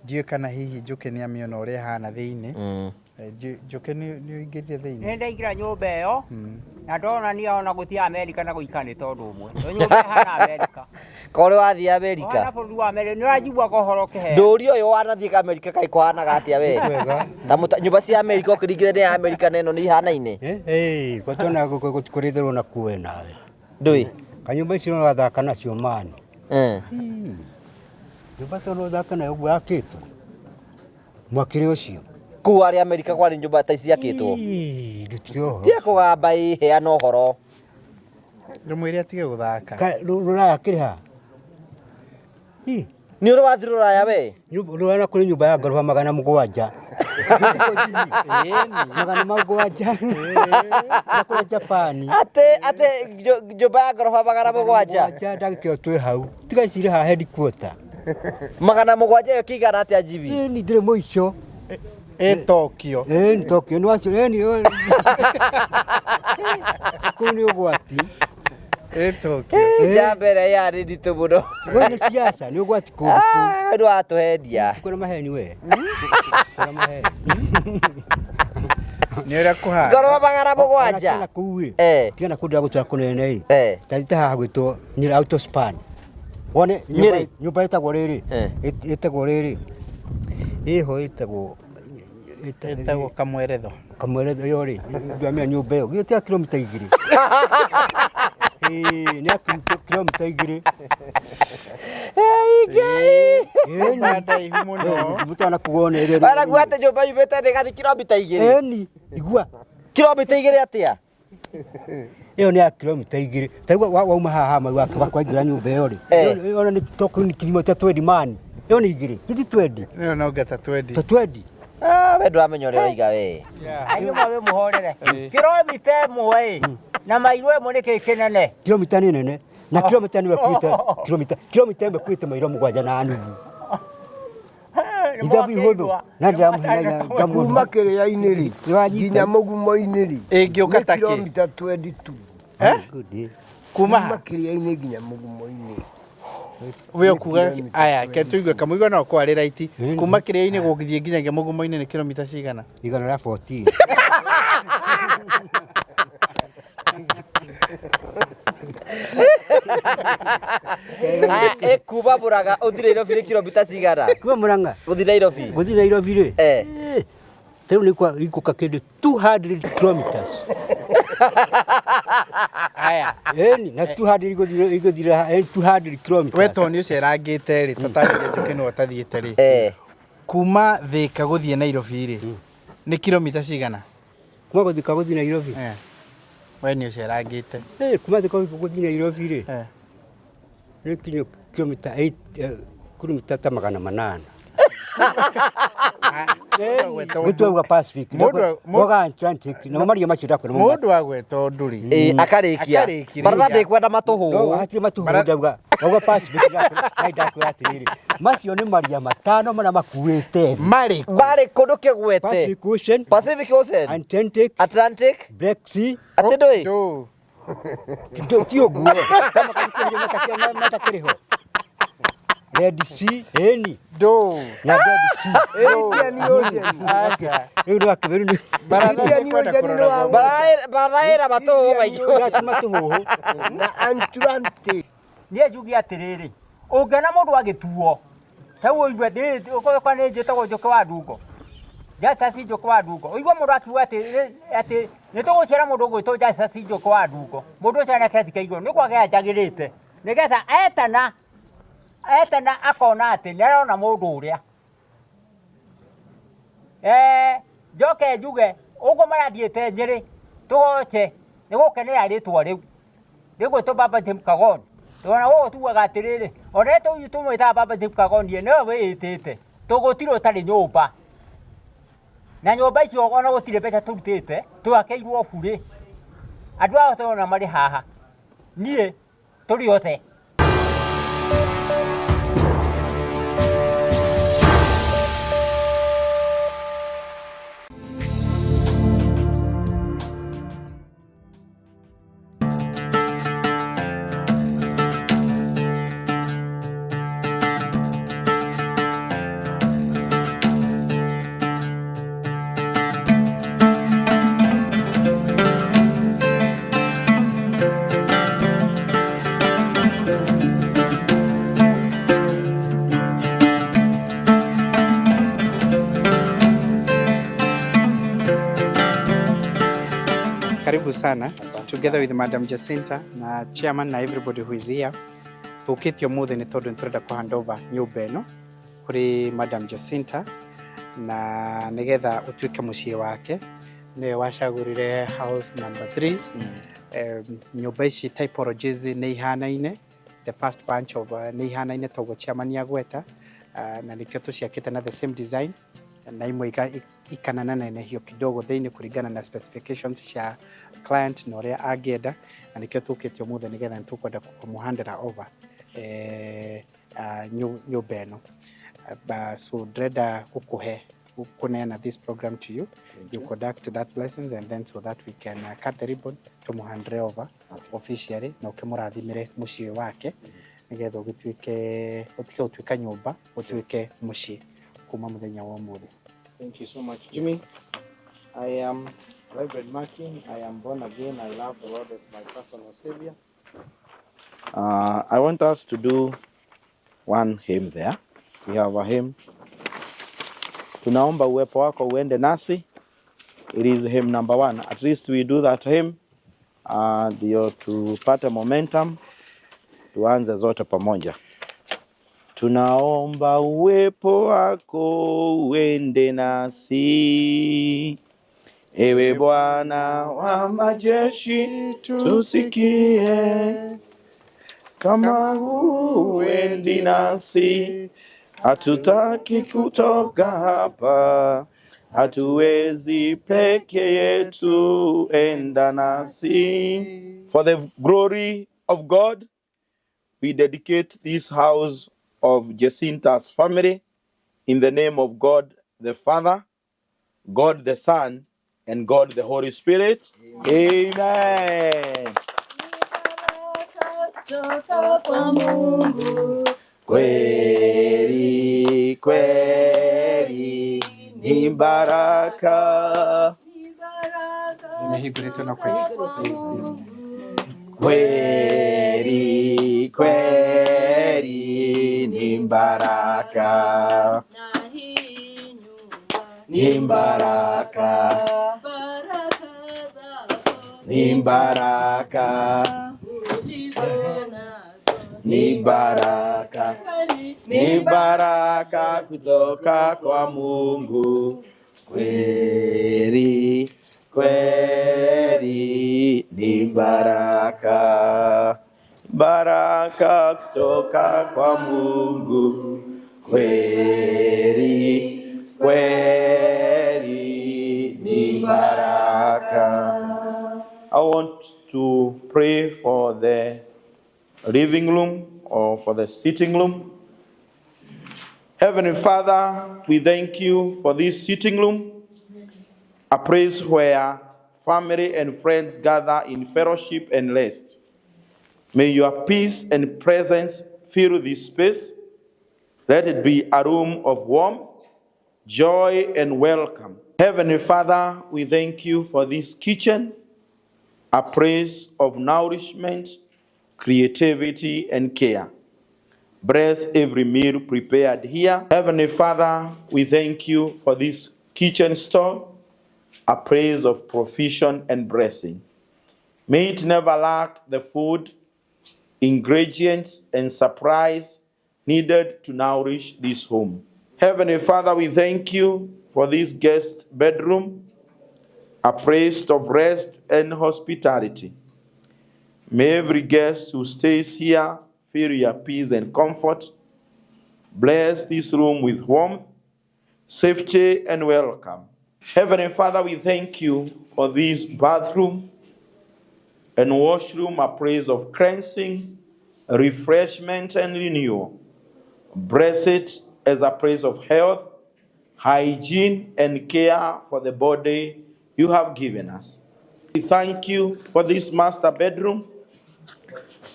Ndiũĩ kana hihi Njũkĩ nĩ amĩona ũrĩa ĩhana thĩinĩ. Njũkĩ nĩ ũingĩrire thĩinĩ? Nĩ ndaingĩra nyũmba ĩyo na ndona niĩ ona gũthiĩ Amerika na gũikara nĩ tondũ ũmwe. Tondũ nyũmba ĩhana Amerika. Korĩ wathiĩ Amerika. Ũhana bũrũri wa Amerika nĩ ũranjiguaga ũhoro ũkĩheo. Ndũri ũyũ wanathiĩ Amerika kaĩ kũhanaga atĩa we? Ta nyũmba cia Amerika ũkĩringithania ya Amerika na ĩno nĩ ihanaine? Eh, gwatona kũrĩthĩrwo na kuwe nawe. Ndũĩ? Kanyũmba icio ũrathaka nacio mani. Eh. Nyũmba to no ũthake nayo ũguo yakĩtwo. Mwakĩre ũcio. Kũu arĩ Amerika kwarĩ nyũmba ta ici ciakĩtwo. Ndutie ũhoro. Tiga kũgamba ĩ heana ũhoro. Ndũmwĩre atige gũthaka. Rũraya kĩrĩ ha? Nĩ ũrĩ wathiĩ rũraya we? Rũraya kũrĩ nyũmba ya ngoroba 700. 700. Na kũrĩ Japan. Atĩ atĩ nyũmba ya ngoroba 700. Mũgwanja ndagĩka ĩyo twĩ hau. Tiga ici irĩ haha headquarter. 700 ĩyo kĩigana atĩa njibi? Ĩni ndĩrĩ mũico. Ĩ Tokyo. Ĩni Tokyo nĩ wacio ĩni. Kũu nĩ ũgwati. Ĩ Tokyo. Njamba ĩrĩa yarĩ nditũ mũno. We nĩ siasa nĩ ũgwati kũndũ kũu. Nĩ watũhendia. Kuna maheni we. Kuna maheni. Nĩ ũrĩa kũhana. Ngoroba 700. Tiga kũu ĩ. Eh. Tiga na kũndũ gũtũra kũnene ĩ. Eh. Ta haha gwĩtwo Nyĩrĩ Autospan. Wone Nyĩrĩ. nyũmba ĩtagwo rĩrĩ. Eh. Ĩtagwo rĩrĩ. Ĩho ĩtagwo Ĩtagwo Kamweretho. Kamweretho ĩyo rĩ. Ndwamenya nyũmba ĩyo. Githĩ ti ya kilomita 2. Ĩĩ nĩ ya kilomita 2. Nyũmba ndaihu mũno. Mũtana kuona ĩrĩa. Wanakuga atĩ nyũmba yumĩte thĩ ĩgathiĩ kilomita 2. Ĩni igua. Kilomita 2 atĩa? Ĩyo nĩ ya kilomita 2. Ta rĩu wauma haha mau waingĩra nyũmba ĩyo rĩ. Ĩyo nĩ toko nĩ kilomita twendi mani. Ĩyo nĩ 2. Githĩ twendi. Ĩyo no ngeta twendi. Ta twendi. Ah, we ndũramenya ũrĩa ũroiga we. Aiyũ mawe mũhorere. Kilomita ĩmwe ĩ na mairo ĩmwe nĩ kĩĩ kĩnene? Kilomita nĩ nene. Na kilomita nĩ ĩkuĩte kilomita kilomita ĩmwe ĩkuĩte mairo 7.5. Ithabu ihũthũ. Na ndĩramũhenagia Kuma ngamuona. kĩrĩa-inĩ rĩ nginya mũgumo-inĩ rĩ Ĩngĩũka nĩ ta kĩ? kilomita 22. Good. Kuma Kuma ha? kĩrĩa-inĩ nginya mũgumo-inĩ. We ũkuga aya ke tũigue kamũigua no kwarĩ raiti. Kuma kĩrĩa-inĩ gũthiĩ nginyagia mũgumo-inĩ nĩ kilomita cigana? 114. Ĩ kuma Mũrang'a ũthiĩ Nairobi nĩ kilomita cigana? Kuma Mũrang'a. Gũthiĩ Nairobi. Gũthiĩ Nairobi rĩ. Eh. Ta rĩu nĩ igũka kĩndũ 200 kilometers. Aya. Ĩni na 200 igũthira 200 kilometers. We tondũ nĩ ũcerangĩte rĩ, tũtarĩrie Njũkĩ nĩwe ũtathiĩte rĩ. Eh. Kuma Thĩka gũthiĩ Nairobi rĩ, nĩ kilomita cigana? Kuma Thĩka gũthiĩ Nairobi. Eh. We nĩ ũcerangĩte. Eh, kuma Thĩka gũthiĩ Nairobi rĩ. Eh. Nĩ kinya kilomita 8 kilomita ta 800. Gũtuauga Pacific. Mũndũ Atlantic. Na maria macio ndakwĩra. Mũndũ agweta ũndũ rĩ. Ĩ akarĩkia. Akarĩkĩrĩria. Baratha ndĩkwenda matũhũhũ. Hatirĩ matũhũhũ ndauga. Ndauga Pacific ndakwĩra atĩrĩrĩ. Macio nĩ maria matano marĩa makuĩte thĩ. Marĩ Marĩ kũ ndũkĩgwete? Pacific Ocean. Pacific Ocean. Atlantic. Atlantic. Black Sea. Atĩ ndũĩ? Ti ũguo. Kama matakĩrĩ ho. Red Sea, ĩni. Ndũ. Na Dead Sea. Indian Ocean. Aca. Rĩu nĩ wakĩrĩ nĩ Baratha nĩkwenda kũrora guo. Baratha ĩna matũhũhũ maingĩ. Ti matũhũhũ. Na Atlantic. Niĩ njuge atĩrĩrĩ, ũngĩona mũndũ agĩtuo, ta rĩu ũigue ũkorwo nĩ njĩtagwo Njũkĩ wa Ndungo, Justus Njũkĩ wa Ndungo, ũigue mũndũ akiuga atĩ nĩ tũgũciara mũndũ ũgwĩtwo Justus Njũkĩ wa Ndungo, mũndũ ũcio ena kĩrathi kĩa igũrũ, nĩ kwaga anjagĩrĩte, nĩgetha etana etana akona atĩ nĩ arona mũndũ ũrĩa. Njoke njuge ũguo marathiĩte Nyĩrĩ tũgoce nĩ gũkenera rĩtwa rĩu rĩgwĩtwo Baba James Kagoni. Ona gũkũ tugaga atĩrĩrĩ, ona tũu tũmwĩtaga Baba James Kagoni nĩwe wĩĩtĩte, tũgũtirĩ ũtarĩ nyũmba. Na nyũmba icio ona gũtirĩ mbeca tũrutĩte, twakĩirwo burĩ. Andũ aya tũrona marĩ haha, niĩ tũrĩ othe. Karibu sana together with Madam Jacinta na chairman na everybody who is here. Tukĩte ũmũthĩ nĩ tondũ nĩ tũrenda kũ hand over nyũmba ĩno kũrĩ Madam Jacinta na nĩgetha ũtuĩke mũciĩ wake. Nĩwe wacagũrire house number 3. Nyũmba ici typologies nĩ ihanaine, the first bunch of nĩ ihanaine toguo chairman agweta, na nĩkĩo tũciakĩte na the same design na imwe ikanana nenehio kidogo thĩinĩ kũringana na specifications cia client na ũrĩa angĩenda, na nĩkĩo tũkĩte ũmũthĩ nĩgetha nĩtũkwenda kũmũhandĩra over nyũmba ĩno. So ndĩrenda gũkũhe kũneana this program to you. You conduct that blessings and then so that we can cut the ribbon tũmũhandĩre over officially na ũkĩmũrathimĩre mũciĩ wake nĩgetha ũgĩtuĩke ũtige gũtuĩka nyũmba, ũtuĩke mũciĩ kuma mũthenya wa ũmũthĩ. Thank you so much, Jimmy. I am Reverend Martin. I am born again. I love the Lord as my personal savior. I want us to do one hymn there. We have a hymn. Tunaomba uwepo wako uende nasi. It is hymn number 1. At least we do that hymn ndio tupate momentum, tuanze zote pamoja. Tunaomba uwepo wako uende nasi, ewe Bwana wa majeshi, tusikie. Kama huendi nasi, hatutaki kutoka hapa, hatuwezi peke yetu, enda nasi. For the glory of God, we dedicate this house of Jacinta's family in the name of God the Father, God the Son, and God the Holy Spirit. Amen. Kweli, kweli, ni baraka. Nimehingũrĩtwo na kweli. Kweli, kweli, ni baraka. Ni baraka. Ni baraka. Ni baraka. Ni baraka kutoka kwa Mungu. Kweli, kweli, ni baraka. Baraka kutoka kwa Mungu. Kweli, kweli, ni baraka. I want to pray for the living room or for the sitting room. Heavenly Father, we thank you for this sitting room, a place where family and friends gather in fellowship and rest. May your peace and presence fill this space. Let it be a room of warmth, joy, and welcome. Heavenly Father, we thank you for this kitchen, a place of nourishment, creativity, and care. Bless every meal prepared here. Heavenly Father, we thank you for this kitchen store, a place of provision and blessing. May it never lack the food, ingredients, and supplies needed to nourish this home. Heavenly Father, we thank you for this guest bedroom, a place of rest and hospitality. May every guest who stays here feel your peace and comfort. Bless this room with warmth, safety, and welcome. Heavenly Father, we thank you for this bathroom and washroom, a place of cleansing, refreshment, and renewal. Bless it as a place of health, hygiene, and care for the body you have given us. We thank you for this master bedroom,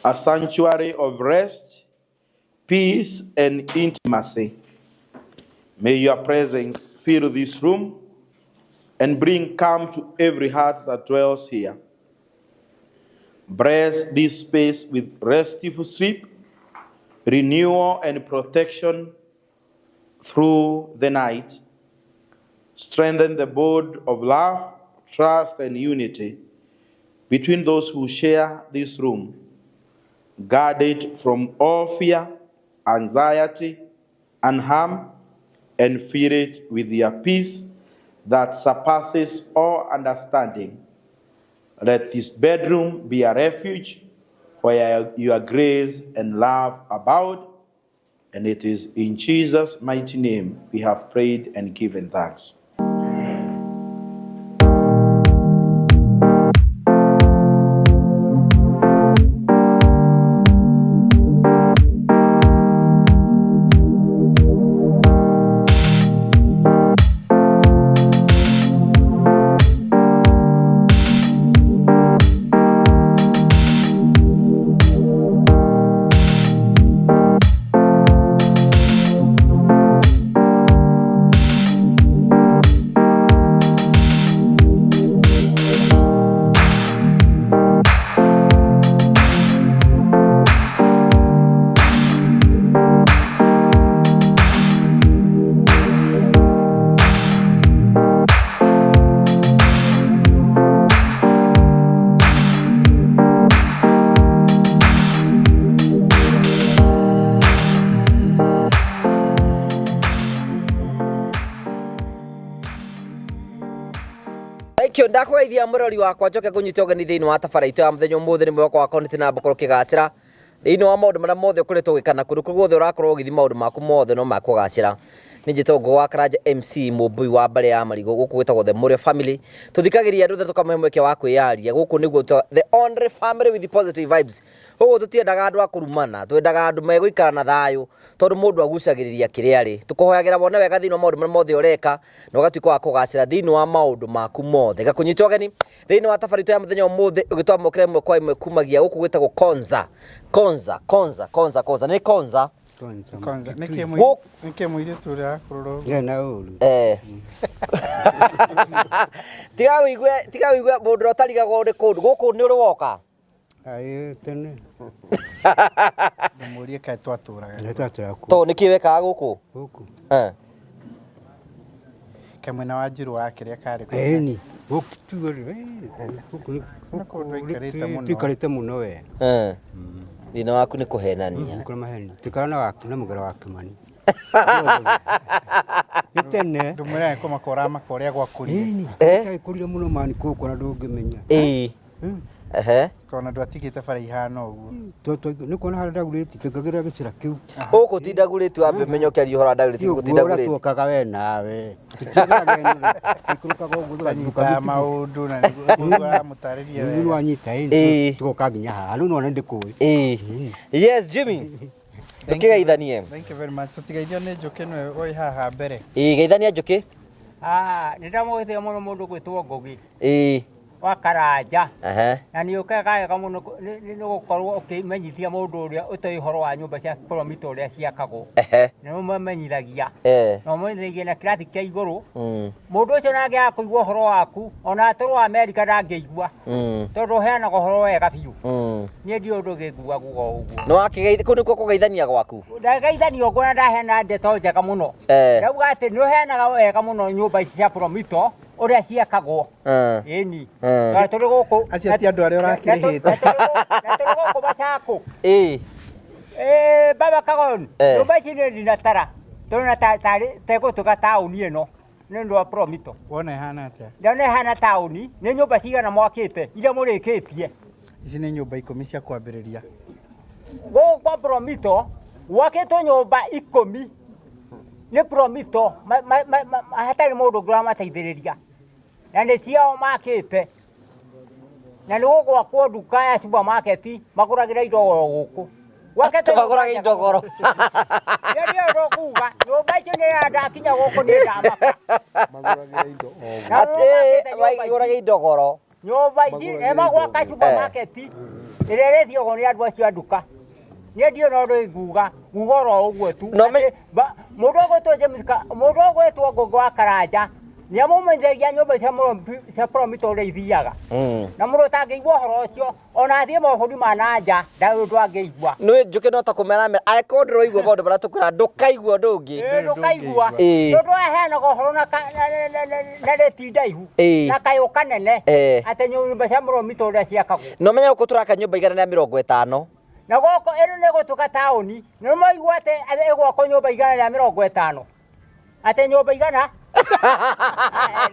a sanctuary of rest, peace, and intimacy. May your presence fill this room and bring calm to every heart that dwells here. Bless this space with restful sleep, renewal, and protection through the night. Strengthen the bond of love, trust, and unity between those who share this room. Guard it from all fear, anxiety, and harm, and fill it with your peace that surpasses all understanding. Let this bedroom be a refuge where your grace and love abound. And it is in Jesus' mighty name we have prayed and given thanks. Thank you. Ndakũgeithia mũrori wakwa njoke ngũnyite ũgeni thĩinĩ wa tabara itũ ya mũthenya ũmũthĩ. Nĩ mwĩhoko wakwa nĩ na ngũkorwo ũkĩgacĩra thĩinĩ wa maũndũ marĩa mothe ũkoretwo ũgĩka na kũndũ kũu guothe ũrakorwo ũgĩthiĩ maũndũ maku mothe no makũgacĩra. Nĩ njĩtagwo Ngũgũ wa Karanja MC mũmbui wa mbarĩ ya marigũ gũkũ gwĩtagwo The Mũrĩo Family. Tũthikagĩrĩria andũ othe tũkamahe mweke wa kwĩyaria. Gũkũ nĩguo the only family with positive vibes. Ũguo tũtiendaga andũ a kũrumana, twendaga andũ megũikara na thayũ tondũ mũndũ agucagĩrĩria kĩrĩa arĩ. Tũkũhoyagĩra wone wega thĩinĩ wa maũndũ marĩa mothe ũreka na ũgatuĩka wa kũgacĩra thĩinĩ wa maũndũ maku mothe. Gakũnyita ũgeni thĩinĩ wa tabarĩ itũ ya mũthenya ũmũthĩ ũgĩtwamũkĩra ĩmwe kwa ĩmwe kumagia gũkũ gwĩtagwo Konza. Konza, Konza, Konza, Konza. Nĩ Konza. Konza nĩkĩ mũirĩtu ũrĩa arakũrora Ye na ũru. Tiga wĩigue mũndũ ũrĩa ũtarigagwo nĩ kũndũ gũkũ nĩ ũrĩ woka. Aĩ tene. Ndũmũrie kaĩ twatũraga. Nĩ twatũraga kuo. To nĩkĩ wekaga gũkũ? Gũkũ. Kaĩ mwena wa Njirũ wa kĩrĩa karĩ kũ? Ĩni. Gũkũ tu gũkũ Nĩ kũndũ aikarĩte mũno. Tuikarĩte mũno we. Thĩna waku nĩ kũhenania. Kũrĩ maheni. Tuikara na waku na mũgera wa Kĩmani. Nĩ tene. Ndũmwĩraga kũmaka ũramaka ũrĩa gwakũrire. Ĩni. Kũrire mũno mani kũkũ na ndũngĩmenya. Ĩĩ. Ehe. Tondũ ndwatigĩte bara ihana ũguo. Nĩ kuona harĩa ndagurĩti tũingagĩrĩra gĩcĩra kĩu. Gũkũ ti ndagurĩti wambe ũmenye ũkĩaria ũhoro wa ndagurĩti gũkũ ti Ũguo ũrĩa ndagurĩti. tuokaga we nawe. Tũtiageraga tũikũrũkaga ũguo tũgathiũka Tanyitaga mĩtitũ. maũndũ na nĩguo ũramũtarĩria Rĩu wega. nĩwanyita ĩni. Ĩĩ. Tũgoka nginya haha. Rĩu nĩwona ndĩkũĩ. Ĩĩ. Yes Jimmy. Ndũkĩgeithanie. Thank you very much. Tũtigeithio nĩ Njũkĩ nĩwe ũĩ haha mbere. Ĩĩ geithania Njũkĩ. Nĩ ndamũgeithia mũno mũndũ gwĩtwo Ngũgĩ Ĩĩ. wa Karanja. Ehe. Na nĩ ũkaga wega mũno nĩ gũkorwo ũkĩmenyithia mũndũ ũrĩa ũtoĩ ũhoro wa nyũmba cia Promito ũrĩa ciakagwo. Ehe. Nĩ ũmamenyithagia. Na ũmamenyithagia na kĩrathi kĩa igũrũ. Mũndũ ũcio nangĩaga kũigua ũhoro waku ona atũrwo Amerika ndangĩigua. Tondũ ũheanaga ũhoro wega biũ. Niĩ ndiũĩ ũndũ ũngĩngua guga ũguo. Nĩ wakĩgeithia kũu nĩkuo kũgeithania gwaku? Ndageithania ũguo na ndaheana ndeto njega mũno. Ndauga atĩ nĩ ũheanaga wega mũno nyũmba ici cia Promito ũrĩa ciakagwo. Ĩni. Na tũrĩ gũkũ. Acio ti andũ arĩa ũrakĩrĩhĩte. Na tũrĩ gũkũ Machakũ. Ĩĩ. Baba Kagon, nyũmba ici nĩ ndinatara. Tũrona tarĩ tegũtuĩka taũni ĩno. Nĩ ũndũ wa Promito. Wona ĩhana atĩa? Ndona ĩhana taũni, nĩ nyũmba cigana mwakĩte iria mũrĩkĩtie? Ici nĩ nyũmba 10 cia kwambĩrĩria. Gũkũ kwa Promito gwakĩtwo nyũmba 10 nĩ Promito hatarĩ mũndũ ũngĩ ũramateithĩrĩria. Na nĩ ciao makĩte. Na nĩ gũgwakwo nduka ya supermarket magũragĩra indo oro gũkũ. Gwakĩtwo Tũmagũraga indo goro. Nĩ ndiũĩ ũndũ ũkuga. Nyũmba icio nĩ ndakinya gũkũ nĩ ndamaka. Magũragĩra indo o gũkũ. Na Atĩ magũraga indo goro. Nyũmba ici nĩ magwaka supermarket ĩrĩa ĩrĩthiagwo nĩ andũ acio a nduka. Niĩ ndiũĩ na ũndũ nguga, nguga oro ũguo tu. Mũndũ ũgwĩtwo James mũndũ ũgwĩtwo Ngũgĩ wa Karanja Nĩamũmenyeria nyũmba cia cia Promito ũrĩa ithiaga. Na mũndũ ũtangĩigua ũhoro ũcio ona athiĩ mabũrũri ma na nja ndarĩ ũndũ angĩigua. Nĩ njũke no ta kũmera mera angĩkorwo ndũraigua maũndũ marĩa tũkwĩra ndũkaigua ũndũ ũngĩ. Ĩĩ, ndũkaigua. Ĩĩ. Tondũ aheanaga ũhoro na na rĩti ndaihu na kayũ kanene atĩ nyũmba cia Promito ũrĩa ciakagwo. No menya gũkũ tũraka nyũmba 150. Na gũkũ ĩno nĩ gũtuĩka taũni. Nĩ maigua atĩ ĩgwakwo nyũmba 150. Atĩ nyũmba igana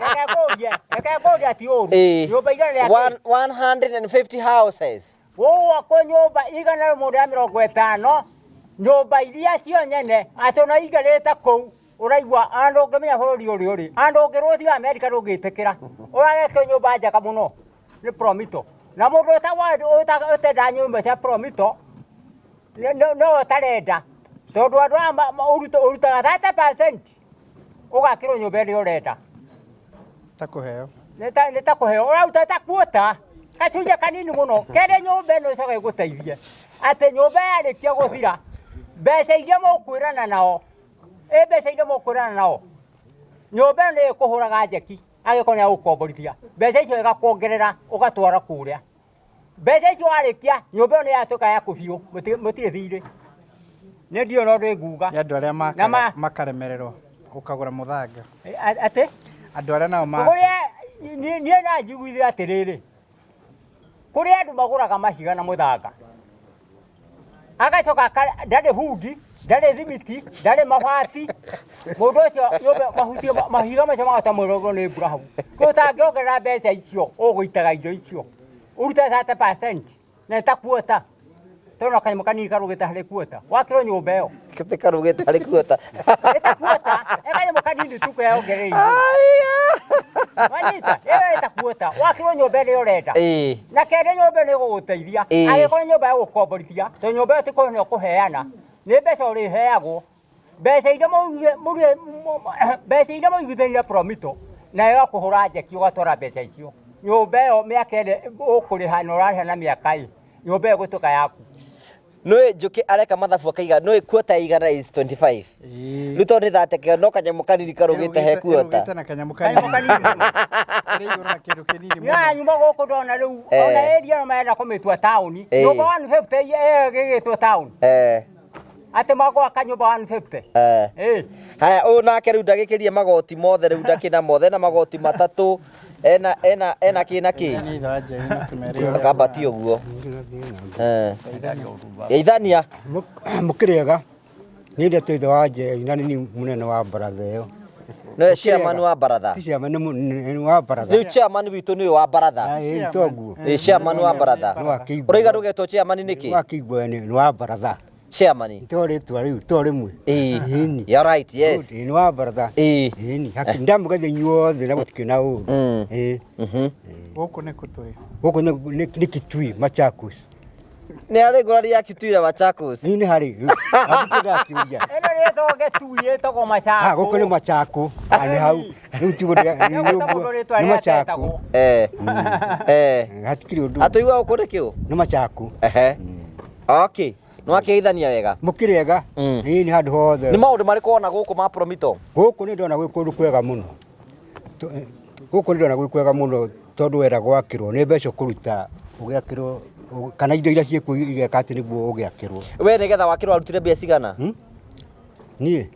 reke ngũrie, reke ngũrie ti ũru. Nyũmba igana rĩa 150 houses. Gũgwakwo nyũmba 150, nyũmba iria cio nyene atĩ ona igarĩte kũu ũraigua andũ ũngĩmenya bũrũri ũrĩa ũrĩ andũ ũngĩrwo ũthiĩ Amerika ndũngĩtĩkĩra ũragekwo nyũmba njega mũno nĩ Promito. Na mũndũ ũtenda nyũmba cia Promito no ũtarenda tondũ andũ aya ũrutaga 30% ũgakĩrwo nyũmba ĩrĩa ũrenda. Ta kũheo. Nĩ ta kũheo ũraruta ta kuota gacunjĩ kanini mũno kere nyũmba ĩno ĩcoke ĩgũteithie atĩ nyũmba yarĩkia gũthira mbeca iria mũkwĩrana nao mbeca iria mũkwĩrana nao nyũmba ĩno nĩ ĩkũhũraga njeki angĩkorwo nĩ yagũkomborithia mbeca icio ĩgakuongerera ũgatwara kũrĩa mbeca icio warĩkia nyũmba ĩyo nĩ yatuĩka yaku biũ mũtirĩ thirĩ. Nĩ ndiũĩ no ndĩ nguga. Nĩ andũ arĩa makaremererwo ũkagũra mũthanga. Atĩ? Andũ arĩa nao Niĩ na njiguithie atĩrĩrĩ, kũrĩ andũ magũraga mahiga na mũthanga agacoka ndarĩ bundi ndarĩ thimiti ndarĩ mabati mũndũ ũcio nyũmba mahiga macio magota mwĩrogwo nĩ mbura hau. Kũu ũtangĩongerera mbeca icio ũgũitaga indo icio ũrute 30% na ta kuota tondũ kanyamũ kanini karũgĩte harĩ kuota wakĩrwo nyũmba ĩyo Gĩtĩ karũgĩte harĩ kuota. Nĩ ta kuota kanyamũ kanini tu keyongereire wanyita ĩyo ĩta kuota wakĩrwo nyũmba ĩrĩa ũrenda. Na kerĩ nyũmba nĩ ĩgũgũteithia angĩkorwo nyũmba ya gũkomborithia tondũ nyũmba ĩyo ti kũheo kũheana nĩ mbeca ũrĩheagwo mbeca iria mbeca iria mũiguithanĩire Promito nayo ĩgakũhũra njeki ũgatwara mbeca icio nyũmba ĩyo mĩaka ĩrĩ ũkũrĩha na ũrarĩha na mĩaka ĩ nyũmba ĩyo ĩgũtuĩka yaku. Nĩ njũkĩ areka mathabu akaiga nĩ kuota igana is 25. Rĩu tondũ nĩ 30 no kanyamũ kanini karũgĩte he kuota. Ĩrũgĩte na kanyamũ kanini. Ĩrĩ igũrũ na kĩndũ kĩnini mũno. Ya nyuma gũkũ ndona rĩu ona area ĩno marenda kũmĩtua taũni. Nyũmba 150 ĩyo ĩgĩgĩtwo taũni. Atĩ magwaka nyũmba 150. Haya ũyũ nake rĩu ndagĩkĩrie magoti mothe rĩu ndakĩna mothe na magoti matatũ ena ena ena kĩ na kĩ. Akambati ũguo. Geithania. Mũkĩrĩega niĩ ndetwo ithe wa Njeri na nĩ mũnene wa baratha ĩyo. Nĩwe chairman wa baratha. Ti chairman nĩ wa baratha. Rĩu chairman witũ nĩwe wa baratha. Ĩĩ toguo. Ĩĩ chairman wa baratha. Ũraiga ndũgetwo chairman nĩkĩ? Wakĩigua nĩ wa baratha. Chairman. To rĩtwa rĩu to rĩmwe. Ĩĩ. You're right, yes. Nĩ wa baratha. Ĩĩ. Ĩĩ ndamũgeithia inyuothe na gũtikĩ na ũru. Ĩĩ. Gũkũ nĩ kũ tũrĩ? Gũkũ nĩ Kitui, Machakos. Nĩ harĩ ngũrani ya Kitui na Machakos? Nĩ harĩ. Ĩno nĩ ĩtagwo Gĩtui, ĩtagwo Machakos. Gũkũ nĩ Machakos. Nĩ hau. Rĩu tiguo nĩ Machakos. Hatikĩrĩ ũndũ. Atũigua gũkũ nĩ kĩũ? Nĩ Machakos. Okay. Nĩ wakĩgeithania wega? Mũkĩrĩega. Ĩĩ nĩ handũ hothe. Nĩ maũndũ marĩkũ wona gũkũ ma Promito? Gũkũ nĩ ndona gwĩ kũndũ kwega mũno. Gũkũ nĩ ndona gwĩ kwega mũno tondũ wera gwakĩrwo nĩ mbeca ũkũruta ũgĩakĩrwo kana indo iria ciĩkuo igeka atĩ nĩguo ũgĩakĩrwo. We nĩgetha wakĩrwo warutire mbia cigana? Niĩ?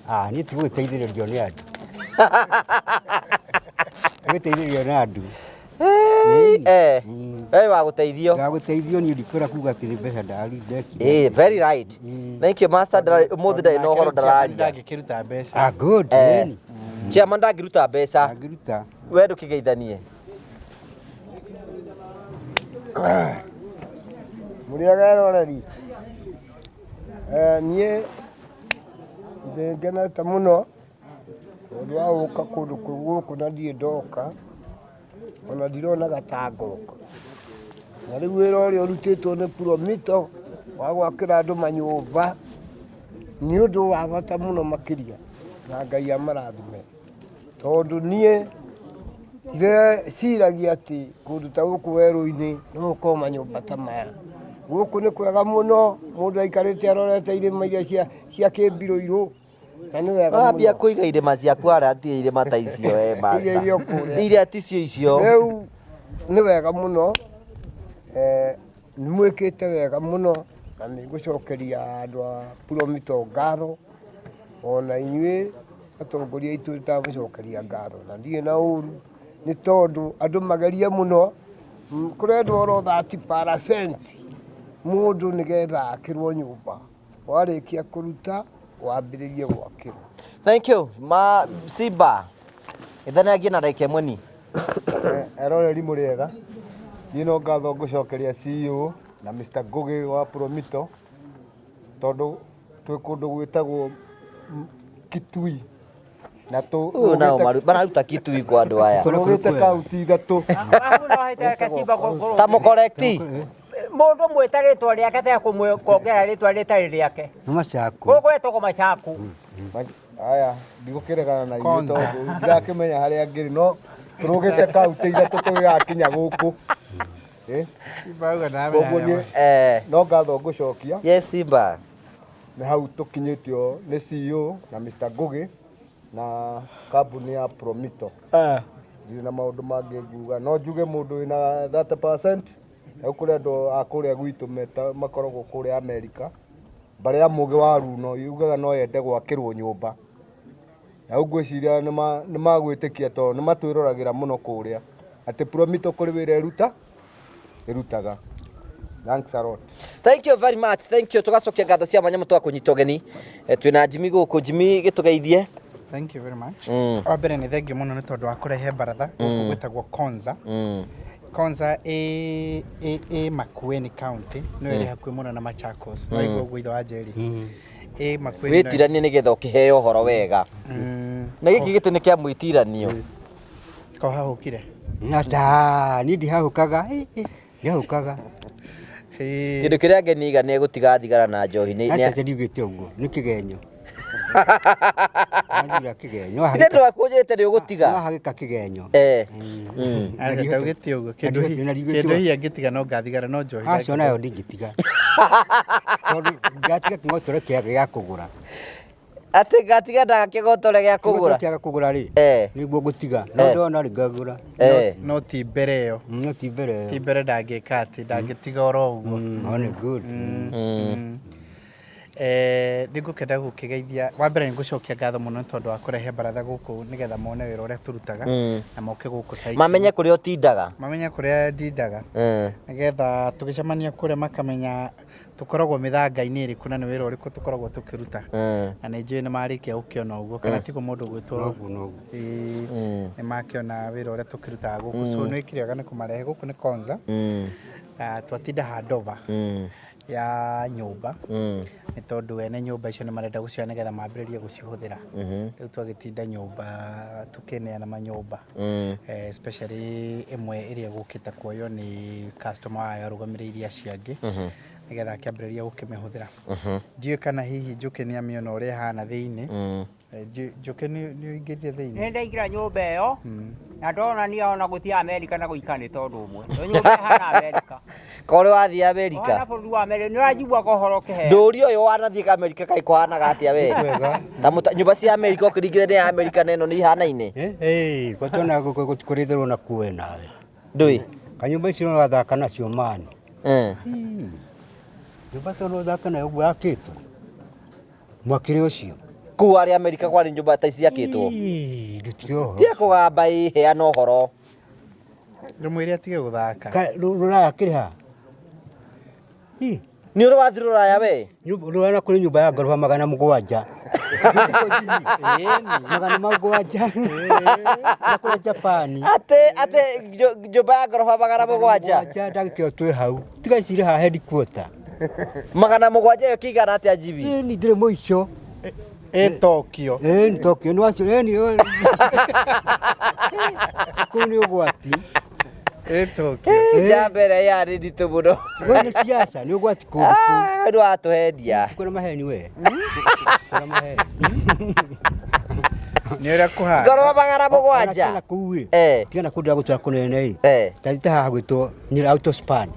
Niĩ ti gũgĩteithĩrĩrio nĩ andũ. Gũgĩteithĩrĩrio nĩ andũ. We wa gũteithio. Wa gũteithio niĩ ndikwenda kuga atĩ nĩ mbeca ndekire. Very right. Thank you master. Ũmũthĩ ndarĩ na ũhoro ndararia. Ndangĩkĩruta mbeca. Good. Chairman ndangĩruta mbeca. Ndangĩruta. We ndũkĩgeithanie. Mũrĩega eroreri. Niĩ ndĩngenete mũno tondũ wa gũka kũndũ gũkũ na ndirĩ ndoka ona ndironaga ta ngoka. Na rĩu wĩra ũrĩa ũrutĩtwo nĩ Promito wa gwakĩra andũ manyũmba nĩ ũndũ wa bata mũno makĩria na Ngai amarathime. Tondũ niĩ ndĩreciragia atĩ kũndũ ta gũkũ werũ-inĩ no gũkorwo manyũmba ta maya. Gũkũ nĩ kwega mũno, mũndũ aikarĩte arorete irĩma iria cia kĩmbirũirũ. Na nĩ wega Wambia mũno. kũiga irĩma ciaku harĩa ti irĩma ta icio eh, master. Iria iria kũrĩa. Iria ticio icio. Rĩu nĩ wega mũno, nĩ mwĩkĩte wega mũno na nĩ ngũcokeria andũ a Puromito ngatho, ona inyuĩ atongoria aitũ nĩndamũcokeria ngatho na ndirĩ na ũru nĩ tondũ andũ magerie mũno, kũrendwo oro 30% mũndũ nĩgetha akĩrwo nyũmba, warĩkia kũruta wambĩrĩrie gwakĩrwo. Thank you. Ma Simba. Ithanagia na ndagĩka ĩmwe ni. Eroreri mũrĩ ega, niĩ no ngatho ngũcokeria CEO na Mr. Ngugi wa Promito tondũ twĩ kũndũ gwĩtagwo Kitui na Ũyũ nao mararuta Kitui kwa andũ aya. tũrũgĩte kaunti ithatũ. Ta mũkorekti. Mũndũ mwĩta rĩtwa rĩake te kuongera rĩtwa rĩtarĩ rĩake. Nĩ Machaku. Gũkũ gwetagwo Machaku. Aya, ndigũkĩregana na inyuĩ Konza. tondũ ndirakĩmenya harĩa ngĩrĩ no tũrũgĩte kaunti ithatũ tũgĩgakinya gũkũ. Bauga ndamenya Koguo niĩ Eh. no ngatho ngũcokia. Yes Simba. Nĩ hau tũkinyĩtio nĩ CEO na Mr. Ngugi na kambuni ya Promito. Ndirĩ na maũndũ mangĩ nguga no njuge mũndũ wĩna 30% rĩu kũrĩ andũ a kũrĩa gwitũ makoragwo kũrĩa Amerika, mbarĩ ya Mũgĩ wa Runo yugaga no yende gwakĩrwo nyũmba. Na rĩu ngwĩciria nĩ magwĩtĩkia tondũ nĩ matwĩroragĩra mũno kũrĩa atĩ Promito kũrĩ wĩra ĩrutaga. Thanks a lot. Thank you very much. Thank you. Tugacokia ngatho cia mwanya mũtũ wa kũnyita ũgeni. Twĩna Jimmy gũkũ. Jimmy gĩtũgeithie. Thank you very much. Wa mbere nĩ thengiũ mũno nĩ tondũ wa kũrehe baratha gũkũ gwĩtagwo Konza. Konza ĩ Makueni County, nĩyo ĩrĩ hakuhĩ mũno na Machakos. No igua ũguo ithe wa Njeri. Ĩ Makueni. Wĩtiranie nĩgetha ũkĩheo ũhoro wega. Na gĩkĩ gĩtĩ nĩ kĩa mwĩtiranio. Ko hahũkire? Aca, niĩ ndihahũkaga. Ndihahũkaga. Kĩndũ kĩrĩa ngeniga nĩ gũtiga thigara na njohi. Aca, ndiugĩte ũguo, nĩ kĩgenyo. Wanjura kĩgenyo. Ithe ndwakũnjĩte nĩ ũgũtiga. Wahagĩka kĩgenyo. Aca, ndaugĩte ũguo. Kĩndũ hihi angĩtiga no ngathigara no njohi. Aca, onayo ndingĩtiga. Tondũ ngatiga kĩng'otore gĩa kũgũra. Atĩ ngatiga ndagakĩgotore gĩa kũgũra. Kĩng'otore kĩa kũgũra rĩ, nĩguo ngũtiga. No ndona rĩ ngagũra. No ti mbere ĩyo. No ti mbere ĩyo. Ti mbere ndangĩka atĩ, ndangĩtiga oro ũguo. One good. Nĩngũkenda gũkĩgeithia. Wa mbere nĩngũcokia ngatho mũno nĩ tondũ wa kũrehe baratha gũkũ nĩgetha mone wĩra ũrĩa tũrutaga na moke gũkũ site. Mamenye kũrĩa ũtindaga. Mamenye kũrĩa ndindaga. Nĩgetha tũgĩcemania kũrĩa makamenya tũkoragwo mĩthanga-inĩ ĩrĩkũ na nĩ wĩra ũrĩkũ tũkoragwo tũkĩruta. Na nĩ njũĩ nĩ marĩkia gũkĩona ũguo kana tiguo mũndũ ũgwĩtwo. Noguo, noguo. Nĩ makĩona wĩra ũrĩa tũkĩrutaga gũkũ. So nĩ wĩkire wega nĩ kũmarehe gũkũ nĩ Konza. Twatinda handover ya nyũmba. Nĩ tondũ ene nyũmba icio nĩ marenda gũcioya nĩgetha mambĩrĩrie gũcihũthĩra. Rĩu twagĩtinda nyũmba tũkĩneana manyũmba. Especially ĩmwe ĩrĩa ĩgũkĩte kuoywo nĩ customer wayo arũgamĩrĩire acio angĩ. Nĩgetha akĩambĩrĩria gũkĩmĩhũthĩra. Ndiũĩ kana hihi Njũkĩ nĩ amĩona ũrĩa ĩhana thĩinĩ. Njũkĩ nĩ ũingĩrire thĩinĩ? Nĩ ndaingĩra nyũmba ĩyo na ndona niĩ ona gũthiĩ Amerika na gũikara nĩ tondũ ũmwe. Tondũ nyũmba ĩhana Amerika. Korwo wathiĩ Amerika. Ũhana bũrũri wa Amerika, nĩ ũranjiguaga ũhoro ũkĩheo. Ndũri ũyũ wanathiĩ Amerika kaĩ kũhanaga atĩa we? Ta nyũmba cia Amerika ũkĩringithania ya Amerika na ĩno nĩ ihanaine? Gwatona kũrĩthĩrwo na kuwe nawe. Ndũĩ? Kanyũmba icio no ũrathaka nacio mani. Nyũmba to no ũthake nayo ũguo yakĩtwo. Mwakĩre ũcio. Kũu arĩ Amerika kwarĩ nyũmba ta ici ciakĩtwo. Ndutige ũhoro. Tiga kũgamba ĩ, heana ũhoro. Ndũmwĩre atige gũthaka. Rũraya kĩrĩ ha? Nĩ ũrĩ wathiĩ rũraya we? Rũraya kũrĩ nyũmba ya ngoroba magana mũgwanja. Magana mũgwanja. Na kũrĩa Japan. Atĩ nyũmba ya ngoroba magana mũgwanja. Mũgwanja ndagĩka ĩyo twĩ hau. Tiga ici irĩ haha headquarter. Magana mũgwanja ĩyo kĩigana atĩa Jimmy? Ĩni ndĩrĩ mũico. Ĩ Tokyo. Ĩni Tokyo nĩ wacio ĩni. Kũu nĩ ũgwati. Ĩ Tokyo. Njamba ĩrĩa yarĩ nditũ mũno. We nĩ siasa nĩ ũgwati kũndũ kũu. Nĩ watũhendia. Kwĩna maheni we. Kwĩna maheni. Nĩ ũrĩa kũhana. Ngoroba magana mũgwanja. Tiga kũu ĩ. Tiga na kũndũ gũtũra kũnene ĩ. Ta haha gwĩtwo Nyĩrĩ Autospan.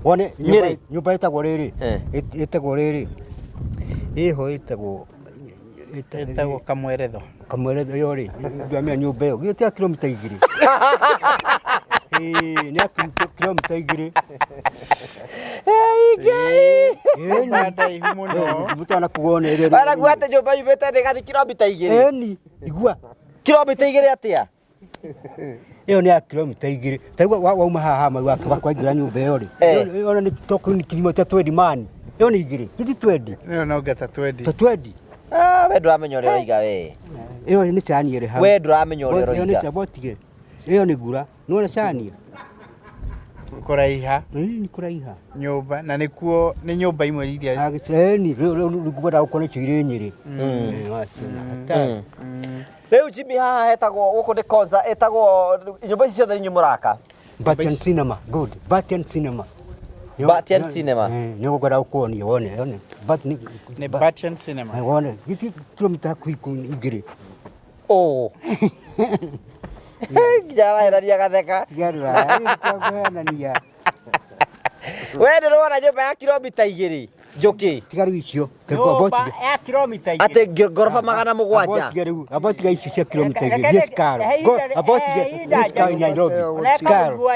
Wone Nyĩrĩ? nyũmba ĩtagwo rĩrĩ. Ĩtagwo rĩrĩ. Ĩho ĩtagwo Ĩtagwo Kamweretho. Kamweretho ĩyo rĩ, ndwamenya nyũmba ĩyo githĩ ti ya kilomita 2? Ĩĩ, nĩ ya kilomita 2. Nyũmba ndaihu mũno. Mũtana kuona ĩrĩa. Wanaguo atĩ nyũmba yumĩte thĩ ĩgathiĩ kilomita 2. Ĩni, igua. Kilomita 2 atĩa? Ĩyo nĩ ya kilomita 2. Ta rĩu wauma haha hama waingĩra nyũmba ĩyo rĩ. Ĩyo nĩ toko nĩ kilomita twendi mani. Ĩyo nĩ 2. Githĩ twendi? Ĩyo no ngeta twendi. Ta twendi. Ah, we ndũramenya ũrĩa ũroiga we. Ĩyo nĩ cani ĩrĩ hau. We ndũramenya ũrĩa Ĩyo nĩ ũroiga. cabotige. Ĩyo nĩ ngura. Nĩwona cani? Kũraiha. Ĩĩ, nĩ kũraiha. Nyũmba na nĩkuo nĩ nyũmba imwe iria. Ĩni, rĩu ngwenda gũkorwo nĩcio irĩ Nyĩrĩ. Waciona. Hatari. Rĩu Jimmy haha hetagwo gũkũ nĩ Konza ĩtagwo nyũmba ici ciothe nĩ inyuĩ mũraka. Batian Cinema, good. Batian Cinema. Batian Cinema. Nĩ ngwenda gũkuonia wone, wone. Bat nĩ Nĩ Batian Cinema. Wone, giti kilomita hakuhĩ 2. Oh. Nginya araherania gatheka. Tiga rũraya, kũheanania. We ndĩrona nyũmba ya kilomita 2 Njũkĩ. Tiga rĩu icio. Nyũmba ya kilomita 2. Atĩ ngoroba 700. Abotige rĩu, abotige icio cia kilomita 2. Thiĩ Skaro. Abotige thiĩ Skaro Nairobi. Skaro.